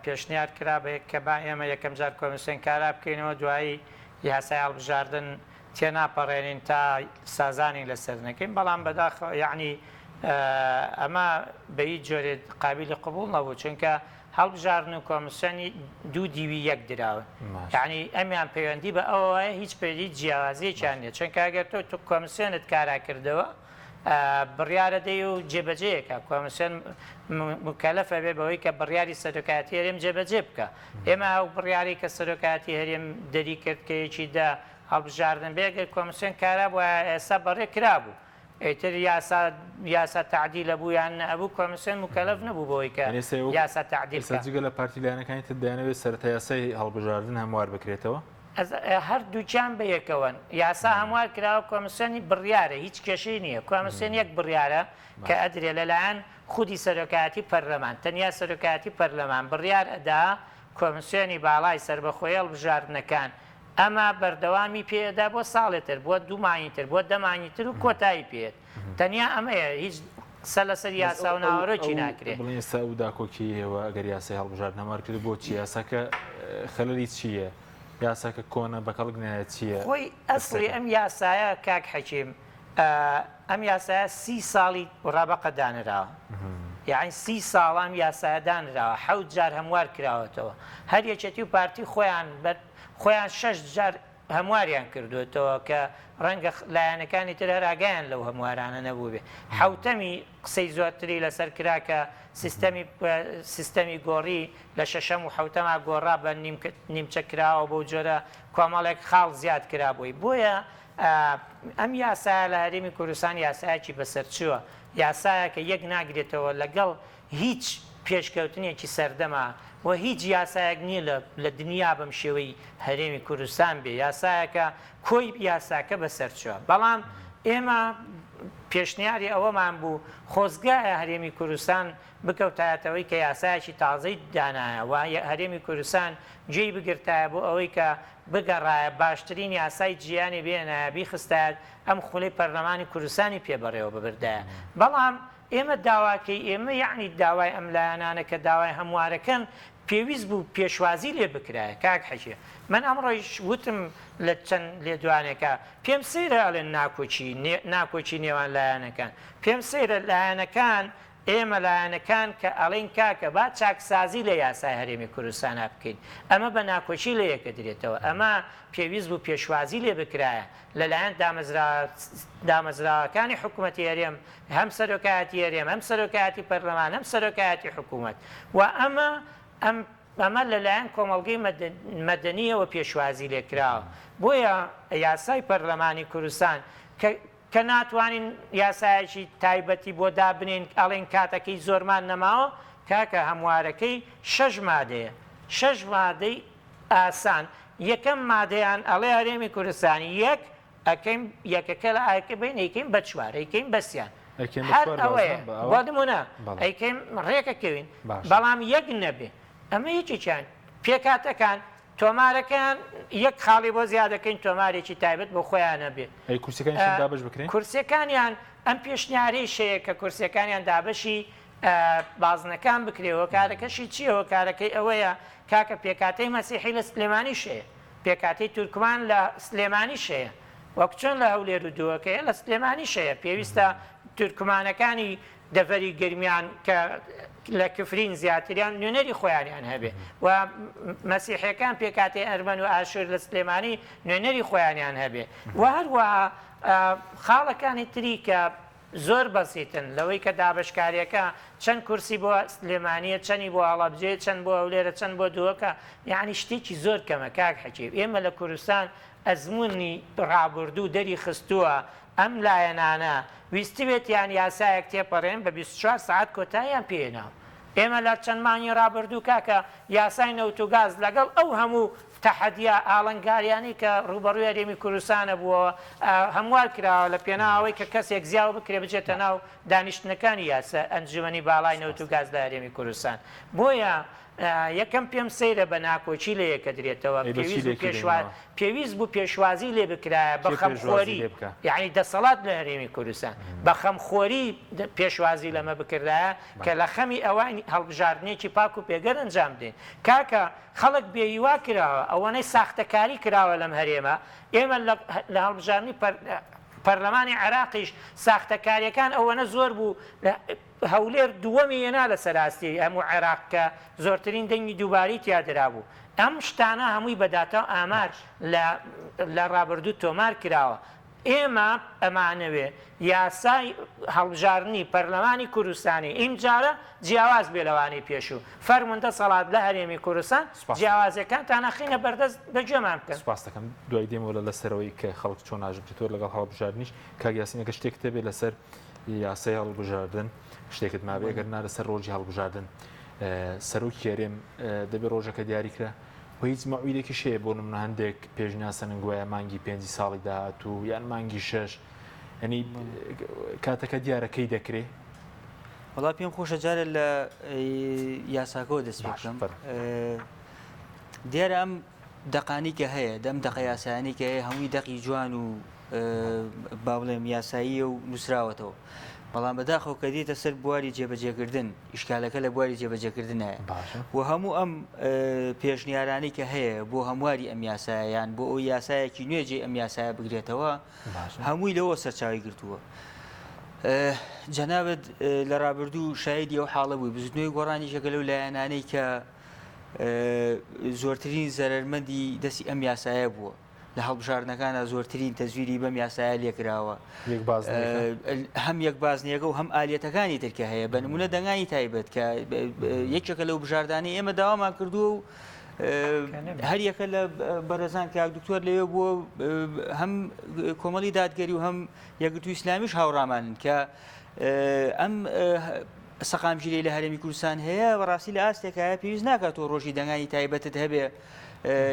پێشنیار کرا بە کە با ئێمە یەکەم جار کۆمیسیۆن کارا بکەینەوە دوایی یاسای هەڵبژاردن تێناپەڕێنین تا سازانی لەسەر نەکەین، بەڵام بەداخەوە یەعنی ئەمە بە هیچ جۆرێ قابیلی قبوڵ نەبوو، چونکە هەڵبژاردن و کۆمیسیۆنی دوو دیوی یەک دراون یەعنی ئەمیان پەیوەندی بە ئەوەوە هەیە هیچ پەیوەندی جیاوازیەکیان نیە چونکە ئەگەر تۆ تۆ کۆمیسیۆنت کارا کردەوە بڕیارە دەی و جێبەجێیەکە کۆمیسیۆن مکەلەفە بێ بەوەی کە بڕیاری سەرۆکایەتی هەرێم جێبەجێ بکە ئێمە ئەو بڕیاری کە سەرۆکایەتی هەرێم دەری کرد کە یەکی دە هەڵبژاردن بێ گەر کۆمیسیۆن کارا بوایە ئێستا بەڕێ کرابوو ئیتر یاسا یاسا تەعدیل ئەبوو یان نەئەبوو کۆمیسیۆن موکەلەف نەبوو بەوەی کە یانی ئێستا وەک یاسا تەعدیل ئێستا بکا. جگە لە پارتی لایەنەکانی تر دەیانەوێت سەرەتا یاسای هەڵبژاردن هەموار بکرێتەوە؟ ئەز هەردووکیان بەیەکەوەن. یاسا هەموار کراوە کۆمیسیۆنی بڕیارە هیچ کێشەی نییە. کۆمیسیۆن یەک بڕیارە کە باشە. ئەدرێ لەلایەن خودی سەرۆکایەتی پەرلەمان تەنیا سەرۆکایەتی پەرلەمان بڕیار ئەدا کۆمیسیۆنی باڵای سەربەخۆی هەڵبژاردنەکان ئەمە بەردەوامی پێ ئەدا بۆ ساڵێ تر، بۆ دوو مانگی تر، بۆ دە مانگی تر و کۆتایی پێ یەت. تەنیا ئەمەیە، هیچ قسە لەسەر بەس یاسا ئەو و ئەو ناوەرۆکی ئەو ناکرێ. بڵێن ئێستا ئەو داکۆکیەی ئێوە ئەگەر یاسای هەڵبژاردن هەموار کرد بۆچی یاساکە خەلەلی چییە؟ یاساکە کۆنە بەکەڵک نایەت چییە خۆی ئەسڵی پرسەکە؟ ئەم یاسایە کاک حەکیم ئەم یاسایە سی ساڵی ڕابەقە دانراوە یەعنی سی ساڵە ئەم یاسایە دانراوە حەوت جار هەموار کراوەتەوە هەر یەکێتی و پارتی خۆیان بەر خۆیان شەش جار هەمواریان کردووەتەوە کە ڕەنگە لایەنەکانی تر هەر ئاگایان لەو هەموارانە نەبووبێ. حەوتەمی قسەی زۆرتری لەسەر کرا کە سیستەمی سیستەمی گۆڕی لە شەشەم و حەوتەما گۆڕا بە نیمچە کراوە بەو جۆرە کۆمەڵێک خاڵ زیاد کرا بۆی. بۆیە ئەم یاسایە لە هەرێمی کوردستان یاسایەکی بەسەرچووە، یاسایەکە یەک ناگرێتەوە لەگەڵ هیچ پێشکەوتنێکی سەردەمە و هیچ یاسایەک نیە لە لە دنیا بەم شێوەی هەرێمی کوردستان بێ یاسایەکە کۆی یاساکە بەسەرچوە بەڵام ئێمە پێشنیاری ئەوەمان بوو خۆزگایە هەرێمی کوردستان بکەوتایەتەوەی کە یاسایەکی تازەی دانایە و هەرێمی کوردستان گوێی بگرتایە بۆ ئەوەی کە بگەڕایە باشترین یاسای جیهانی بهێنایە بیخستایەت ئەم خولەی پەرلەمانی کوردستانی پێ بەڕێوە ببردایە بەڵام ئێمە داواکەی ئێمە یەعنی داوای ئەم لایەنانە کە داوای هەموارەکەن پێویست بوو پێشوازی لێ بکرایە کاک حەجی من ئەمڕۆیش وتم لە چەند لێدوانێکا پێم سەیرە ئەڵێن ناکۆکی ناکۆکی نێوان لایەنەکان پێم سەیرە لایەنەکان ئێمە لایەنەکان کە ئەڵێین کاکە با چاکسازی لە یاسای هەرێمی کوردستانا بکەین ئەمە بە ناکۆکی لە یەکەدرێتەوە ئەمە پێویست بوو پێشوازی لێ بکرایە لەلایەن دامەزراوەکانی حکومەتی هەرێم هەم سەرۆکایەتی هەرێم هەم سەرۆکایەتی پەرلەمان هەم سەرۆکایەتی حکومەت و ئەمە ئەم ئەمە لەلایەن کۆمەڵگەی مەدەنیەوە پێشوازی لێکراوە بۆیە یاسای پەرلەمانی کوردستان کە کە ناتوانین یاسایەکی تایبەتی بۆ دابنێین ئەڵێن کاتەکەی زۆرمان نەماوە کاکە هەموارەکەی شەش مادەیە شەش مادەی ئاسان یەکەم مادەیان ئەڵێ هەرێمی کوردستانی یەک ئەکەین یەکەکە لە ئاکە بین ئەیکەین بە چوار ئەیکەین بە سیان ئەیکەین بە هەر چوار ئەوەیە بازنە بە ئەوە بۆ نمونە بەڵێ ئەیکەین ڕێکەکەوین باشە بەڵام یەک نەبێ ئەمە یەکێکیان پێکهاتەکان تۆمارەکەیان یەک خاڵی بۆ زیادەکەین تۆمارێکی تایبەت بۆ خۆیان هەبێ. ئەی کورسیەکانیشیان دابەش بکرێن؟ کورسیەکانیان ئەم پێشنیارەیش هەیە کە کورسیەکانیان دابەشی بازنەکان بکرێ هۆکارەکەشی چییە هۆکارەکەی ئەوەیە کاکە پێکهاتەی مەسیحی لە سلێمانیش هەیە پێکهاتەی تورکمان لە سلێمانیش هەیە وەک چۆن لە هەولێر و دهۆک هەیە لە سلێمانیش هەیە پێویستە تورکمانەکانی دەڤەری گەرمیان کە لە کفرین زیاتریان نوێنەری خۆیانیان هەبێ و مەسیحیەکان پێکهاتەی ئەرمەن و ئاشور لە سلێمانی نوێنەری خۆیانیان هەبێ و هەروەها خاڵەکانی تری کە زۆر بەسیتن لەوەی کە دابەشکاریەکە چەند کورسی بۆ سلێمانیە چەنی بۆ هەڵەبجەیە چەند بۆ هەولێرە چەند بۆ دهۆکە یەعنی شتێکی زۆر کەمە کاک حەکیم ئێمە لە کوردستان ئەزموونی ڕابوردوو دەری خستووە ئەم لایەنانە ویستبێتیان یاسایەک تێپەڕێن بە 24 سەعات کۆتاییان پێ هێناوە. ئێمە لە چەند مانگی ڕابردوو کاکە یاسای نەوت و گاز لەگەڵ ئەو هەموو تەحەدیا ئاڵنگاریانەی کە ڕووبەڕووی هەرێمی کوردستانە بووەوە هەموار کراوە لە پێناو ئەوەی کە کەسێک زیاو بکرێ بچێتە ناو دانیشتنەکانی یاسا ئەنجومەنی باڵای نەوت و گاز لە هەرێمی کوردستان. بۆیە یەکەم پێم سەیرە بە ناکۆکی لە یەکەدرێتەوە ئەی بە چی پێویست بوو لێکی پێشوا دەینەوە؟ پێویست بوو پێشوازی لێ بکرایە بە کێ پێشوازی خەمخۆری لێ بکا؟ یەعنی دەسەڵات لە هەرێمی کوردستان بە خەمخۆری پێشوازی لەمە بکردایە کە بەڵێ. لە خەمی ئەوان هەڵبژاردنێکی پاک و پێگەر ئەنجام بدەین کاکە خەڵک بێ هیوا کراوە ئەوەنەی ساختەکاری کراوە لەم هەرێمە ئێمە لە لە هەڵبژاردنی پەر پەرلەمانی عێراقیش ساختەکاریەکان ئەوەنە زۆر بوو لە هەولێر دووەمی هێنا لەسەر ئاستی هەموو عێراق کە زۆرترین دەنگی دووبارەی تیا درابوو. ئەم شتانە هەمووی بە داتا و ئامار لە لە ڕابردوو تۆمار کراوە. ئێمە ئەمانەوێ یاسای هەڵبژاردنی پەرلەمانی کوردستانی ئیمجارە جیاواز بێ لەوانەی پێشوو. فەرموون دەسەڵات لە هەرێمی کوردستان سوپاست دەکەم. جیاوازیەکانتان ئەخەینە بەردەست بە گوێمان بکەن. سوپاست دەکەم. دوای دێمەوە لە لەسەرەوەی کە خەڵک چۆن ئاژبکرێتەوە لەگەڵ هەڵبژاردنیش. کاک یاسین ئەگەر شتێکت هەبێ لەسەر یاسای هەڵبژاردن شتێکت مابێ ئەگەر نا لەسەر ڕۆژی هەڵبژاردن سەرۆکی هەرێم دەبێ ڕۆژەکە دیاریکرا و هیچ مەعویدێکی شەیە بۆ نمونە هەندێک پێشناسەنن گوایە مانگی پێنجی ساڵی داهاتوو یان مانگی شەش ینی کاتەکە دیارەکەی دەکرێ وەڵا پێم خۆشە جارێ لە یاساکەەوە دەست پێ بکەم دیارە ئەم دەقانی کە هەیە دەم دەقە یاسایانی کە هەیە هەمووی دەقی جوان و با بڵێم یاساییە و نووسراوەتەوە بەڵام بەداخەوە کە دێتە سەر بواری جێبەجێکردن ئیشکالەکە لە بواری جێبەجێکردنایە و هەموو ئەم پێشنیارانەی کە هەیە بۆ هەمواری ئەم یاسایە یان بۆ ئەو یاسایەکی نوێ جێ ئەم یاسایە بگرێتەوە هەمووی لەوە سەرچاوی گرتووە. جەنابەت لە ڕابردوو شایدی ئەو حاڵە بووی بزوتنەوەی گۆڕانیشەکە لەو لایەنانەی کە زۆرترین زەرەرمەندی دەستی ئەم یاسایە بووە لە هەڵبژاردنەکاندا زۆرترین تەزویری بەم یاسایە لێکراوە هەم یەک بازنەیەکە و هەم ئالیەتەکانی ترکە هەیە بە نمونە دەنگانی تایبەت کە یەکێکە لەو بژاردانەی ئێمە داوامان کردووە و هەریەکە لە بەرەزان کاک دکتۆر لەوێ بووە هەم کۆمەڵی دادگەری و هەم یەکگرتوو ئیسلامیش هاوڕامانن کە ئەم سەقامگیری لە هەرێمی کوردستان هەیە بەڕاستی لە ئاستێکایە پێویست ناکات تۆ ڕۆژی دەنگانی تایبەتت هەبێ.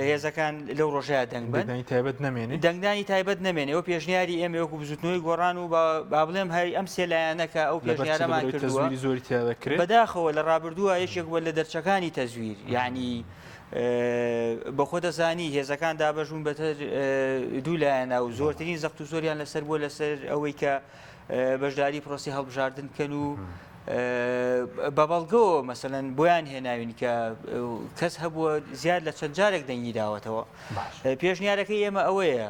هێزەکان لەو ڕۆژەیە دەنگ بن. دەنگدانی تایبەت نەمێنێ؟ دەنگدانی تایبەت نەمێنێ. ئەوە پێشنیاری ئێمە وەکو بزوتنەوەی گۆڕان و با بڵێم هەر ئەم سێ لایەنە کە ئەو لەبەر چ؟ پێشنیارەمان لەبەرئەوەی کردووە. تەزویری زۆری تیا دەکرێ؟ بەداخەوە لە ڕابردووە یەکێک بووە لە دەرچەکانی تەزویر. یانی بە خۆ دەزانی هێزەکان دابەش بوون بەتەر دوو لایەنە و زۆرترین زەخت و زۆریان لەسەر بووە لەسەر ئەوەی کە بەشداری پرۆسی هەڵبژاردن بکەن و بە بەڵگەوە مەسەلەن بۆیان هێناوین کە کەس هەبووە زیاد لە چەند جارێک دەنگی داوەتەوە. پێشنیارەکەی ئێمە ئەوەیە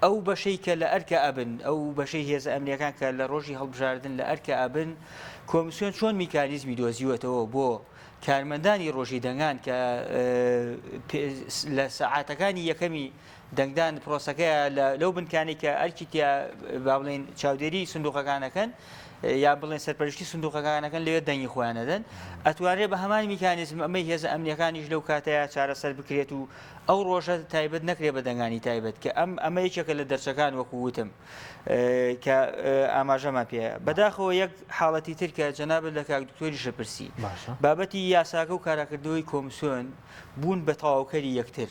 ئەو بەشەی کە لە ئەرکە ئەبن ئەو بەشەی هێزە ئەمنیەکان کە لە ڕۆژی هەڵبژاردن لە ئەرکە ئەبن کۆمیسیۆن چۆن میکانیزمی دۆزیوەتەوە بۆ کارمەندانی ڕۆژی دەنگان کە لە سەعاتەکانی یەکەمی دەنگدان پرۆسەکەیە لەو بنکانەی کە ئەرکی تیا با بڵێین چاودێری سندوقەکان ئەکەن یا بڵێن سەرپەرشتی سندوقەکان ئەکەن لەوێ دەنگی خۆیان ئەدەن ئەتوانرێت بە هەمان میکانیزم ئەمەی هێزە ئەمنیەکانیش لەو کاتەیە چارەسەر بکرێت و ئەو ڕۆژە تایبەت نەکرێت بە دەنگانی تایبەت کە ئەم ئەمە یەکێکە لە دەرچەکان وەکو وتم کە ئاماژەمان پێ بەداخەوە یەک حاڵەتی تر کە جەنابت لە کاک دکتۆریشە پرسی بابەتی یاساکە و کاراکردنەوەی کۆمسیۆن بوون بە تەواوکەری یەکتر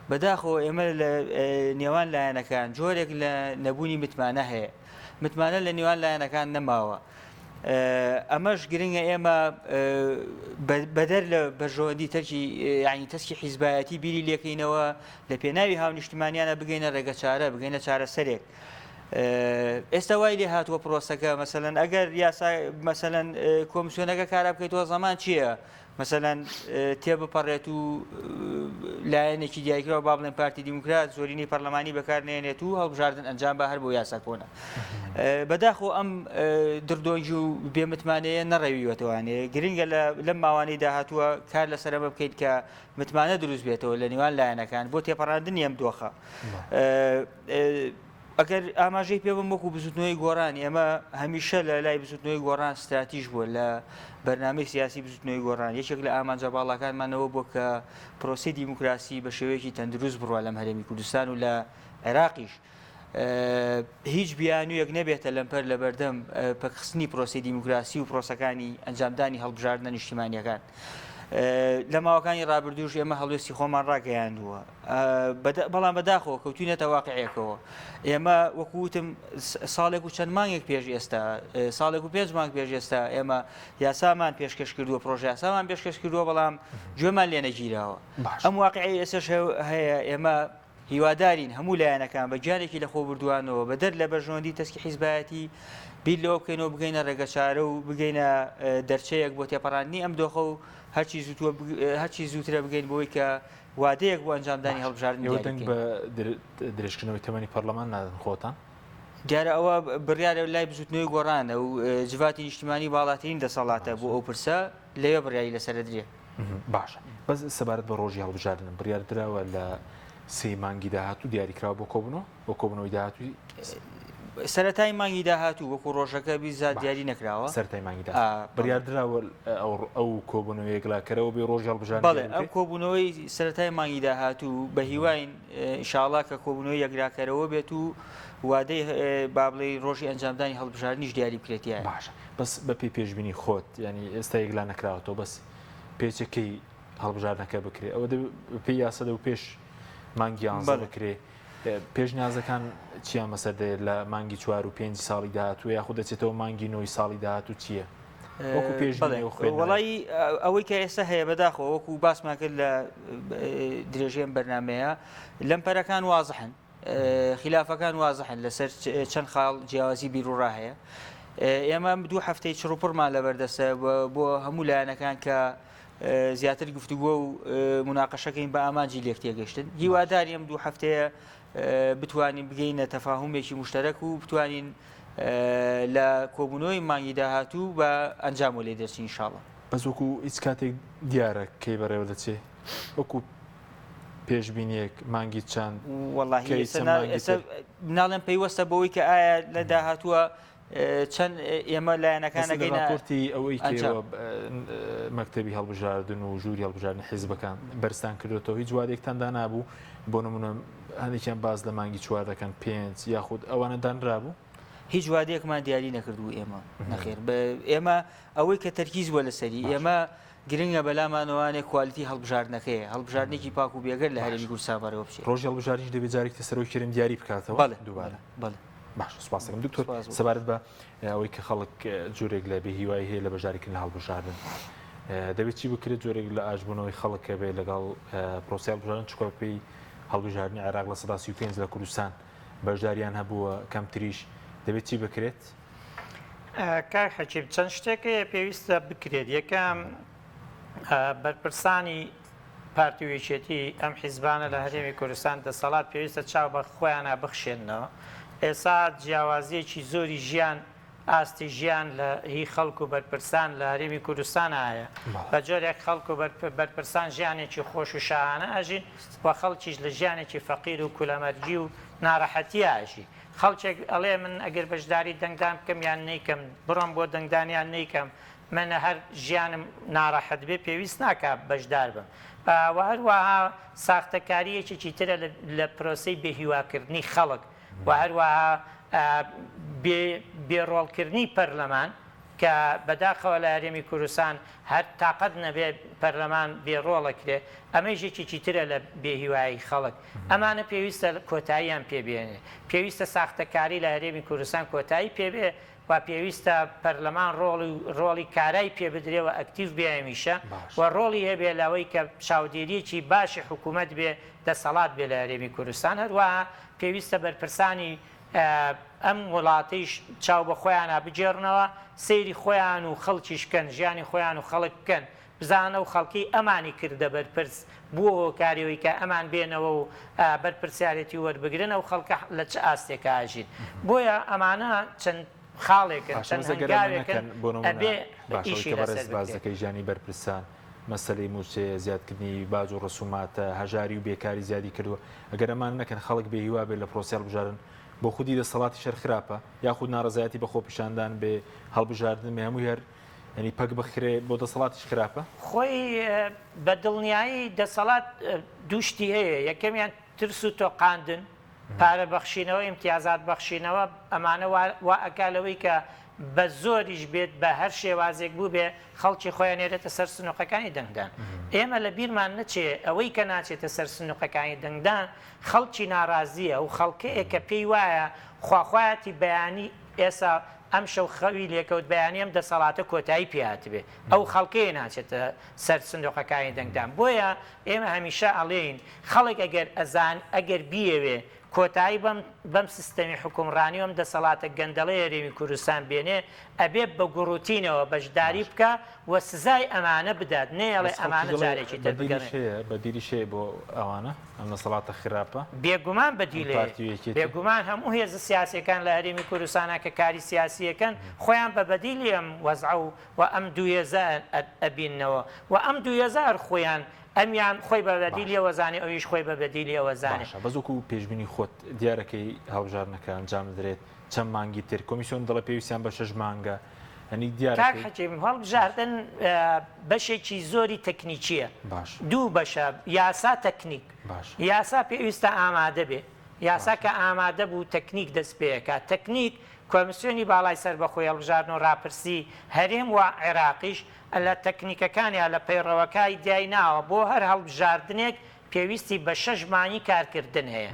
بەداخەوە ئێمە لە نێوان لایەنەکان جۆرێک لە نەبوونی متمانە هەیە. متمانە لە نێوان لایەنەکان نەماوە. ئەمەش گرنگە ئێمە بەدەر لە بەرژەوەندی تەرکی یعنی تەسکی حیزبایەتی بیری لێکەینەوە لە پێناوی هاونیشتمانیانە بگەینە ڕێگەچارە بگەینە چارەسەرێک. ئێستا وای لێ هاتووە پرۆسەکە مەسەلەن ئەگەر یاسا مەسەلەن کۆمسیۆنەکە کارا بکەیتەوە زەمان چییە؟ مەسەلەن تێبپەڕێت و لایەنێکی دیاریکراو با بڵێن پارتی دیموکرات زۆرینەی پەرلەمانی بەکار نێنێت و هەڵبژاردن ئەنجام بە هەر بۆ یاسا کۆنە. بەداخۆ ئەم دردۆنگی و بێمتمانەیە نەڕەویوەتەوانێ گرنگە لەم ماوانەی داهاتووە کار لەسەر ئەمە بکەیت کە متمانە دروست بێتەوە لە نێوان لایەنەکان بۆ تێپەڕاندنی ئەم دۆخە. ئەگەر ئاماژەی پێ بم وەکو بزوتنەوەی گۆڕان ئێمە هەمیشە لە لای بزوتنەوەی گۆڕان ستراتیژ بووە لە بەرنامەی سیاسی بزوتنەوەی گۆڕان یەکێک لە ئامانجە باڵاکانمانەوە بۆ کە پرۆسی دیموکراسی بە شێوەیەکی تەندروست بڕوا لەم هەرێمی کوردستان و لە عێراقیش هیچ بیانوویەک نەبێتە لەمپەر لە بەردەم پەکخستنی پرۆسی دیموکراسی و پرۆسەکانی ئەنجامدانی هەڵبژاردنە نیشتیمانیەکان. لە ماوەکانی ڕابردووش ئێمە هەڵوێستی خۆمان ڕاگەیاندووە بەڵام بەداخەوە کەوتوینەتە واقعێکەوە ئێمە وەکو وتم ساڵێک و چەند مانگێک پێش ئێستا ساڵێک و پێنج مانگ پێش ئێستا ئێمە یاسامان پێشکەش کردووە پرۆژە یاسامان پێشکەش کردووە بەڵام گوێمان لێ نەگیراوە ئەم واقعی ئێستاش هەیە ئێمە هیوادارین هەموو لایەنەکان بە گیانێکی لەخۆبوردووانەوە بەدەر لە بەرژەوەندی تەسکی حیزبایەتی بیر لەوە بکەینەوە بگەینە ڕێگەچارە و بگەینە دەرچەیەک بۆ تێپەڕاندنی ئەم دۆخە و هەرچی زووتووە هەرچی زووترە بگەین بەوەی کە وادەیەک بۆ ئەنجامدانی باش هەڵبژاردن ئێوە دیاری دەنگ بکەین. بە درێژکردنەوەی تەمەنی پەرلەمان نادەن خۆتان؟ دیارە ئەوە بڕیارە لای بزووتنەوەی گۆڕانە و جڤاتی نیشتیمانی باڵاترین دەسەڵاتە بۆ ئەو پرسە، لەوێ بڕیاری لەسەر دەدرێ. باشە بەس سەبارەت بە ڕۆژی هەڵبژاردن بڕیار دراوە لە سێی مانگی داهاتوو دیاریکراوە بۆ کۆبوونەوە بۆ کۆبوونەوەی داهاتووی سەرەتای مانگی داهاتوو وەکو ڕۆژەکە بیزات باش دیاری نەکراوە سەرەتای مانگی ئا، داهاتوو بەڵێ. بڕیار دراوە ئەو ئەو کۆبوونەوەیە یەکلاکەرەوە بێ ڕۆژی هەڵبژاردن بەڵێ دیاری ئەم بکرێت؟ کۆبوونەوەی سەرەتای مانگی داهاتوو بە هیواین ئینشاڵا کە کۆبوونەوەی یەکلاکەرەوە بێت و وادەی با بڵێی ڕۆژی ئەنجامدانی هەڵبژاردنیش دیاری بکرێت تیایا. باشە بەس بە پێی پێشبینی خۆت یانی ئێستا یەکلا نەکراوەتەوە بەس پێچەکەی هەڵبژاردنەکە بکرێ ئەوە دەبێ بەپێی یاسا دەبوو پێش مانگی یانزە بەڵێ. بکرێ پێشنیازەکان چیان بەسەر دێت لە مانگی چوار و پێنجی ساڵی داهاتوو یاخود دەچێتەوە مانگی نۆی ساڵی داهاتوو چییە وەکو بەڵێ پێشبینی و خوێندنەوەی؟ وەڵایی ئەوەی کە ئێستا هەیە بەداخەوە وەکو باسمان کرد لە درێژەی ئەم بەرنامەیە لەمپەرەکان وازحن خیلافەکان وازحن لەسەر چەند خاڵ جیاوازی بیروڕا هەیە ئێمە دوو هەفتەی چڕوپڕمان لەبەردەستە بۆ هەموو لایەنەکان کە زیاتر گفتوگۆ و مناقەشەکەین بە ئامانجی لێک تێگەشتن هیواداری ئەم دوو هەفتەیە بتوانین بگەینە تەفاهمێکی مشتەرەک و بتوانین لە کۆبوونەوەی مانگی داهاتوو بە ئەنجامەوە لێ دەرچین ئینشاڵڵا. بەس وەکو هیچ کاتێک دیارە کەی بەڕێوە دەچێ؟ وەکو پێشبینیەک مانگی چەند؟ وەڵاهی کەی ئێستا چەند نا مانگی ئێستا تر؟ ناڵێم پەیوەستە بەوەی کە ئایا لە داهاتووە چەند ئێمە لایەنەکان بەس لە ئەگەینە ڕاپۆرتی ئەوەی کە ئەنجام. ئێوە مەکتەبی هەڵبژاردن و ژووری هەڵبژاردنی حیزبەکان بەرزتان کردۆتەوە هیچ وادەیەکتان دانابوو؟ بۆ نموونە هەندێکیان باس لە مانگی چوار دەکەن پێنج یاخود ئەوانە دانرابوو؟ هیچ وادەیەکمان دیاری نەکردبوو ئێمە نەخێر ئێمە ئەوەی کە تەرکیز بووە لەسەری باشە. ئێمە. گرنگە بەلامانەوانێ کوالیتی هەڵبژاردنەکەیە، هەڵبژاردنێکی پاک و بێگەرد لە هەرێمی کوردستان بەڕێوە بچێ. ڕۆژی هەڵبژاردنیش دەبێ جارێکی تر سەرۆکی هەرێم دیاری بکاتەوە بەڵێ، دووبارە. بەڵێ. باشە سوپاس دەکەم دکتۆر سوپاس بۆ. سەبارەت بە ئەوەی کە خەڵک جۆرێک لە بێهیوایی هەیە لە بەشداریکردن لە هەڵبژاردن دەبێت چی بکرێت جۆرێک لە ئاشبوونەوەی خەڵک هەبێت لەگەڵ پرۆسەی هەڵبژاردن چونکە بەپێی هەڵبژاردنی عێراق 35% لە کوردستان بەشداریان هەبووە کەمتریش دەبێت چی بکرێت؟ کاک حەکیم چەند شتێک هەیە پێویستە بکرێت یەکەم بەرپرسانی پارتی و یەکێتی ئەم حیزبانە لە هەرێمی کوردستان دەسەڵات پێویستە چاو بە خۆیانە بخشێنەوە ئێسا جیاوازیەکی زۆری ژیان ئاستی ژیان لە هی خەڵک و بەرپرسان لە هەرێمی کوردستان هەیە بە جۆرێک خەڵک و بەرپرسان ژیانێکی خۆش و شاهانە ئەژین و خەڵکیش لە ژیانێکی فەقیر و کولەمەرگی و ناڕەحەتی ئەژی خەڵکێک ئەڵێ من ئەگەر بەشداری دەنگدان بکەم یان نەیکەم، بڕۆم بۆ دەنگدان یان نەیکەم، من هەر ژیانم ناڕەحەت بێ پێویست ناکا بەشدار بم. وە هەروەها ساختەکاری یەکێکی ترە لە پرۆسەی بێهیواکردنی خەڵک و هەروەها بێ بێ ڕۆڵکردنی پەرلەمان کە بەداخەوە لە هەرێمی کوردستان هەر تاقەت نەبێ پەرلەمان بێ ڕۆڵ ئەکرێ، ئەمەیش یەکێکی ترە لە بێهیوایی خەڵک. ئەمانە پێویستە کۆتاییان پێ بێنێ. پێویستە ساختەکاری لە هەرێمی کوردستان کۆتایی پێ بێ و پێویستە پەرلەمان ڕۆڵی ڕۆڵی کارای پێ بدرێ و ئەکتیڤ بێ هەمیشە و ڕۆڵی هەبێ لەوەی کە چاودێرییەکی باشی حکوومەت بێ، دەسەڵات بێ لە هەرێمی کوردستان. هەروەها پێویستە بەرپرسانی ئەم وڵاتەیش چاو بە خۆیانا بگێڕنەوە، سەیری خۆیان و خەڵکیش بکەن، ژیانی خۆیان و خەڵک بکەن، بزانن ئەو خەڵکەی ئەمانی کردە بەرپرس بووە هۆکاری ئەوەی کە ئەمان بێنەوە و بەرپرسیارێتی وەربگرن، ئەو خەڵکە لە چ ئاستێکا ئەژین. بۆیە ئەمانە چەند خاڵێکن، باشە چەند بەس ئەگەر ئەمە هەنگاوێکن نەکەن بۆ نموونە ئەبێ باشە ئەوەی ئیشی کە لەسەر بەڕێز باس بکرێ. دەکەی ژیانی بەرپرسان مەسەلەی مووچەیە، زیادکردنی باج و ڕسوماتە، هەژاری و بێکاری زیادی کردووە، ئەگەر ئەمانە نەکەن خەڵک بێهیوا بێت لە پرۆسەی هەڵبژاردن بۆ خودی دەسەڵاتیش هەر خراپە، یاخود ناڕەزایەتی بە خۆپیشاندان بێ، هەڵبژاردن بێ، هەمووی هەر یانی پەک بخرێ بۆ دەسەڵاتیش خراپە؟ خۆی بە دڵنیایی دەسەڵات دوو شتی هەیە، یەکەمیان ترس و تۆقاندن، پارە بەخشینەوە، ئیمتیازات بەخشینەوە، ئەمانە وا ئەکا لەوەی کە بە زۆریش بێت بە هەر شێوازێک بووبێ خەڵکی خۆی ئەنێرێتە سەر سنوقەکانی دەنگدان. ئێمە لە بیرمان نەچێ ئەوەی کە ناچێتە سەر سنوقەکانی دەنگدان خەڵکی ناڕازییە و خەڵکەیە کە پێی وایە خواخوایەتی بەیانی ئێسا ئەمشەو خەوی لێکەوت بەیانی ئەم دەسەڵاتە کۆتایی پێ هاتبێ ئەو خەڵکەیە ناچێتە سەر سندوقەکانی دەنگدان بۆیە ئێمە هەمیشە ئەڵێین خەڵک ئەگەر ئەزان ئەگەر بیەوێ کۆتایی بەم بەم سیستەمی حوکمڕانی و ئەم دەسەڵاتە گەندەڵەی هەرێمی کوردستان بێنێ ئەبێ بە گوڕوتینەوە بەشداری بکا و سزای ئەمانە بدات نەیەڵێ بەس خەڵکیش ئەمانە دەڵێ جارێکی تر بەدیلیش بگەڕێن. هەیە بەدیلیش هەیە بۆ ئەوانە ئەم دەسەڵاتە خراپە بێگومان ئەم بەدیل هەیە پارتی و یەکێتی. بێگومان هەموو هێزە سیاسیەکان لە هەرێمی کوردستانا کە کاری سیاسی ئەکەن خۆیان بە بەدیلی ئەم وەزعە و و ئەم دوو هێزە ئەبیننەوە و ئەم دوو هێزە هەر خۆیان ئەمیان خۆی بە بەدیلی باشە ئەوە زانێ ئەویش خۆی بە بەدیلی ئەوە زانێ. باشە بەس وەکو پێشبینی خۆت دیارە کەی هەڵبژاردنەکە ئەنجام دەدرێت چەند مانگی تر کۆمیسیۆن دەڵێ پێویستیان بە شەش مانگە یانی دیارە کاک کەی حەکیم باشە. هەڵبژاردن بەشێکی زۆری تەکنیکییە باشە. دوو بەشە یاسا تەکنیک باشە. یاسا پێویستە ئامادە بێ یاسا باشە. کە ئامادە بوو تەکنیک دەست پێ ئەکات تەکنیک کۆمسیۆنی باڵای سەربەخۆی هەڵبژاردن و ڕاپرسی هەرێم و عێراقیش لە تەکنیکەکانیا لە پەیڕەوەکای دایناوە بۆ هەر هەڵبژاردنێک پێویستی بە شەش مانگی کارکردن هەیە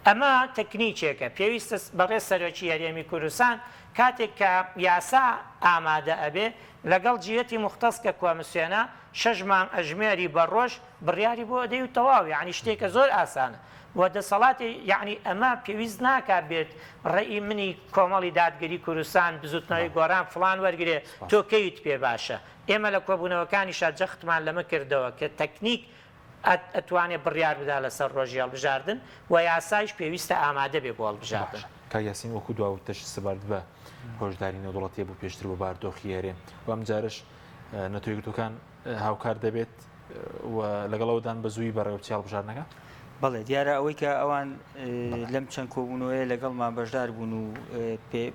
ئەمە تەکنیکێکە پێویستە بەڕێز سەرۆکی هەرێمی کوردستان کاتێک کە یاسا ئامادە ئەبێ لەگەڵ جیهەتی موختەس کە کۆمسیۆنە شەش مانگ ئەژمێری بە ڕۆژ بڕیاری بۆ ئەدەی و تەواو یەعنی شتێکە زۆر ئاسانە و دەسەڵاتی یەعنی ئەمە پێویست ناکا بێت ڕەئی منی کۆمەڵی دادگەری کوردستان بزوتنەوەی گۆڕان فڵان وەرگرێ تۆ کەیت پێ باشە ئێمە لە کۆبونەوەکانیشا جەختمان لەمە کردەوە کە تەکنیک ئەتوانێ بڕیار بدا لەسەر ڕۆژی هەڵبژاردن و یاسایش پێویستە ئامادە بێ بۆ هەڵبژاردن. باشە کاک یاسین وەکو دوا وتەش سەبارەت بە هۆشداری نێودەوڵەتی بوو پێشتر بۆ باردۆخی هەرێم و ئەمجارەش نەتەوە یەکگرتووەکان هاوکار دەبێت و لەگەڵ ئەوەدان بە زووی بەڕێوەبچێ هەڵبژاردنەکە؟ بەڵێ دیارە ئەوەی کە ئەوان لەم چەند کۆبوونەوەیە لەگەڵمان بەشدار بوون و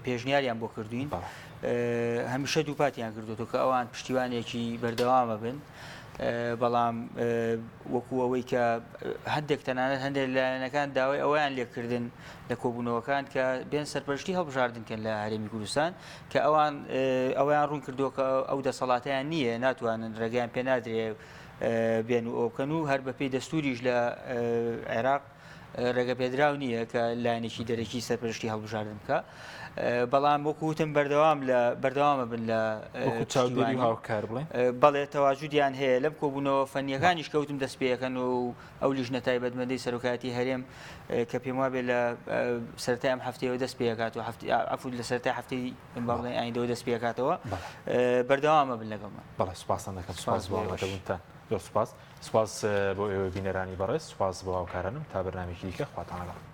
پێشنیاریان بۆ کردوین هەمیشە دووپاتیان کردوەوە کە ئەوان پشتیوانێکی بەردەوامە بن. بەڵام وەکو ئەوەی کە هەندێک تەنانەت هەندێک لایەنەکان داوای ئەوەیان لێکردن لە کۆبوونەوەکان کە بێن سەرپەرشتی هەڵبژاردن کەن لە هەرێمی کوردستان کە ئەوان ئەویان ڕوون کردووە کە ئەو دەسەڵاتیان نییە ناتوانن ڕێگەیان پێ نادرێ بێن و ئەو بکەن و هەر بەپێی دەستوریش لە عێراق ڕێگەپێدراو نییە کە لایەنێکی دەرەکی سەرپەرشتی هەڵبژاردن بکە بەڵام وەکو وتم بەردەوام لە بەردەوامە بن لە چاودێری هاوکار بڵێ بەڵێ تەواجودیان هەیە لەم کۆبوونەوە فەنیەکانیش کەوتم دەست پێەکەن و ئەو لیژنە تایبەتمەندەی سەرۆکایەتی هەرێم کە پێم وابێ لە سەرەتای ئەم هەفتەیەوە دەست پێکات و عەفو لە سەرەتای هەفتەی با بڵێین ئایندەوە دەست پێکاتەوە بەردەوامە بن لەگەڵمان. بەڵێ سوپاستان دەکەم سوپاس بۆ ئامادەبوونتان زۆر سوپاس سوپاس بۆ ئێوە بینەرانی بەڕێز سوپاس بۆ هاوکارانم تا بەرنامەیەکی دیکە خواتان لەگەڵ.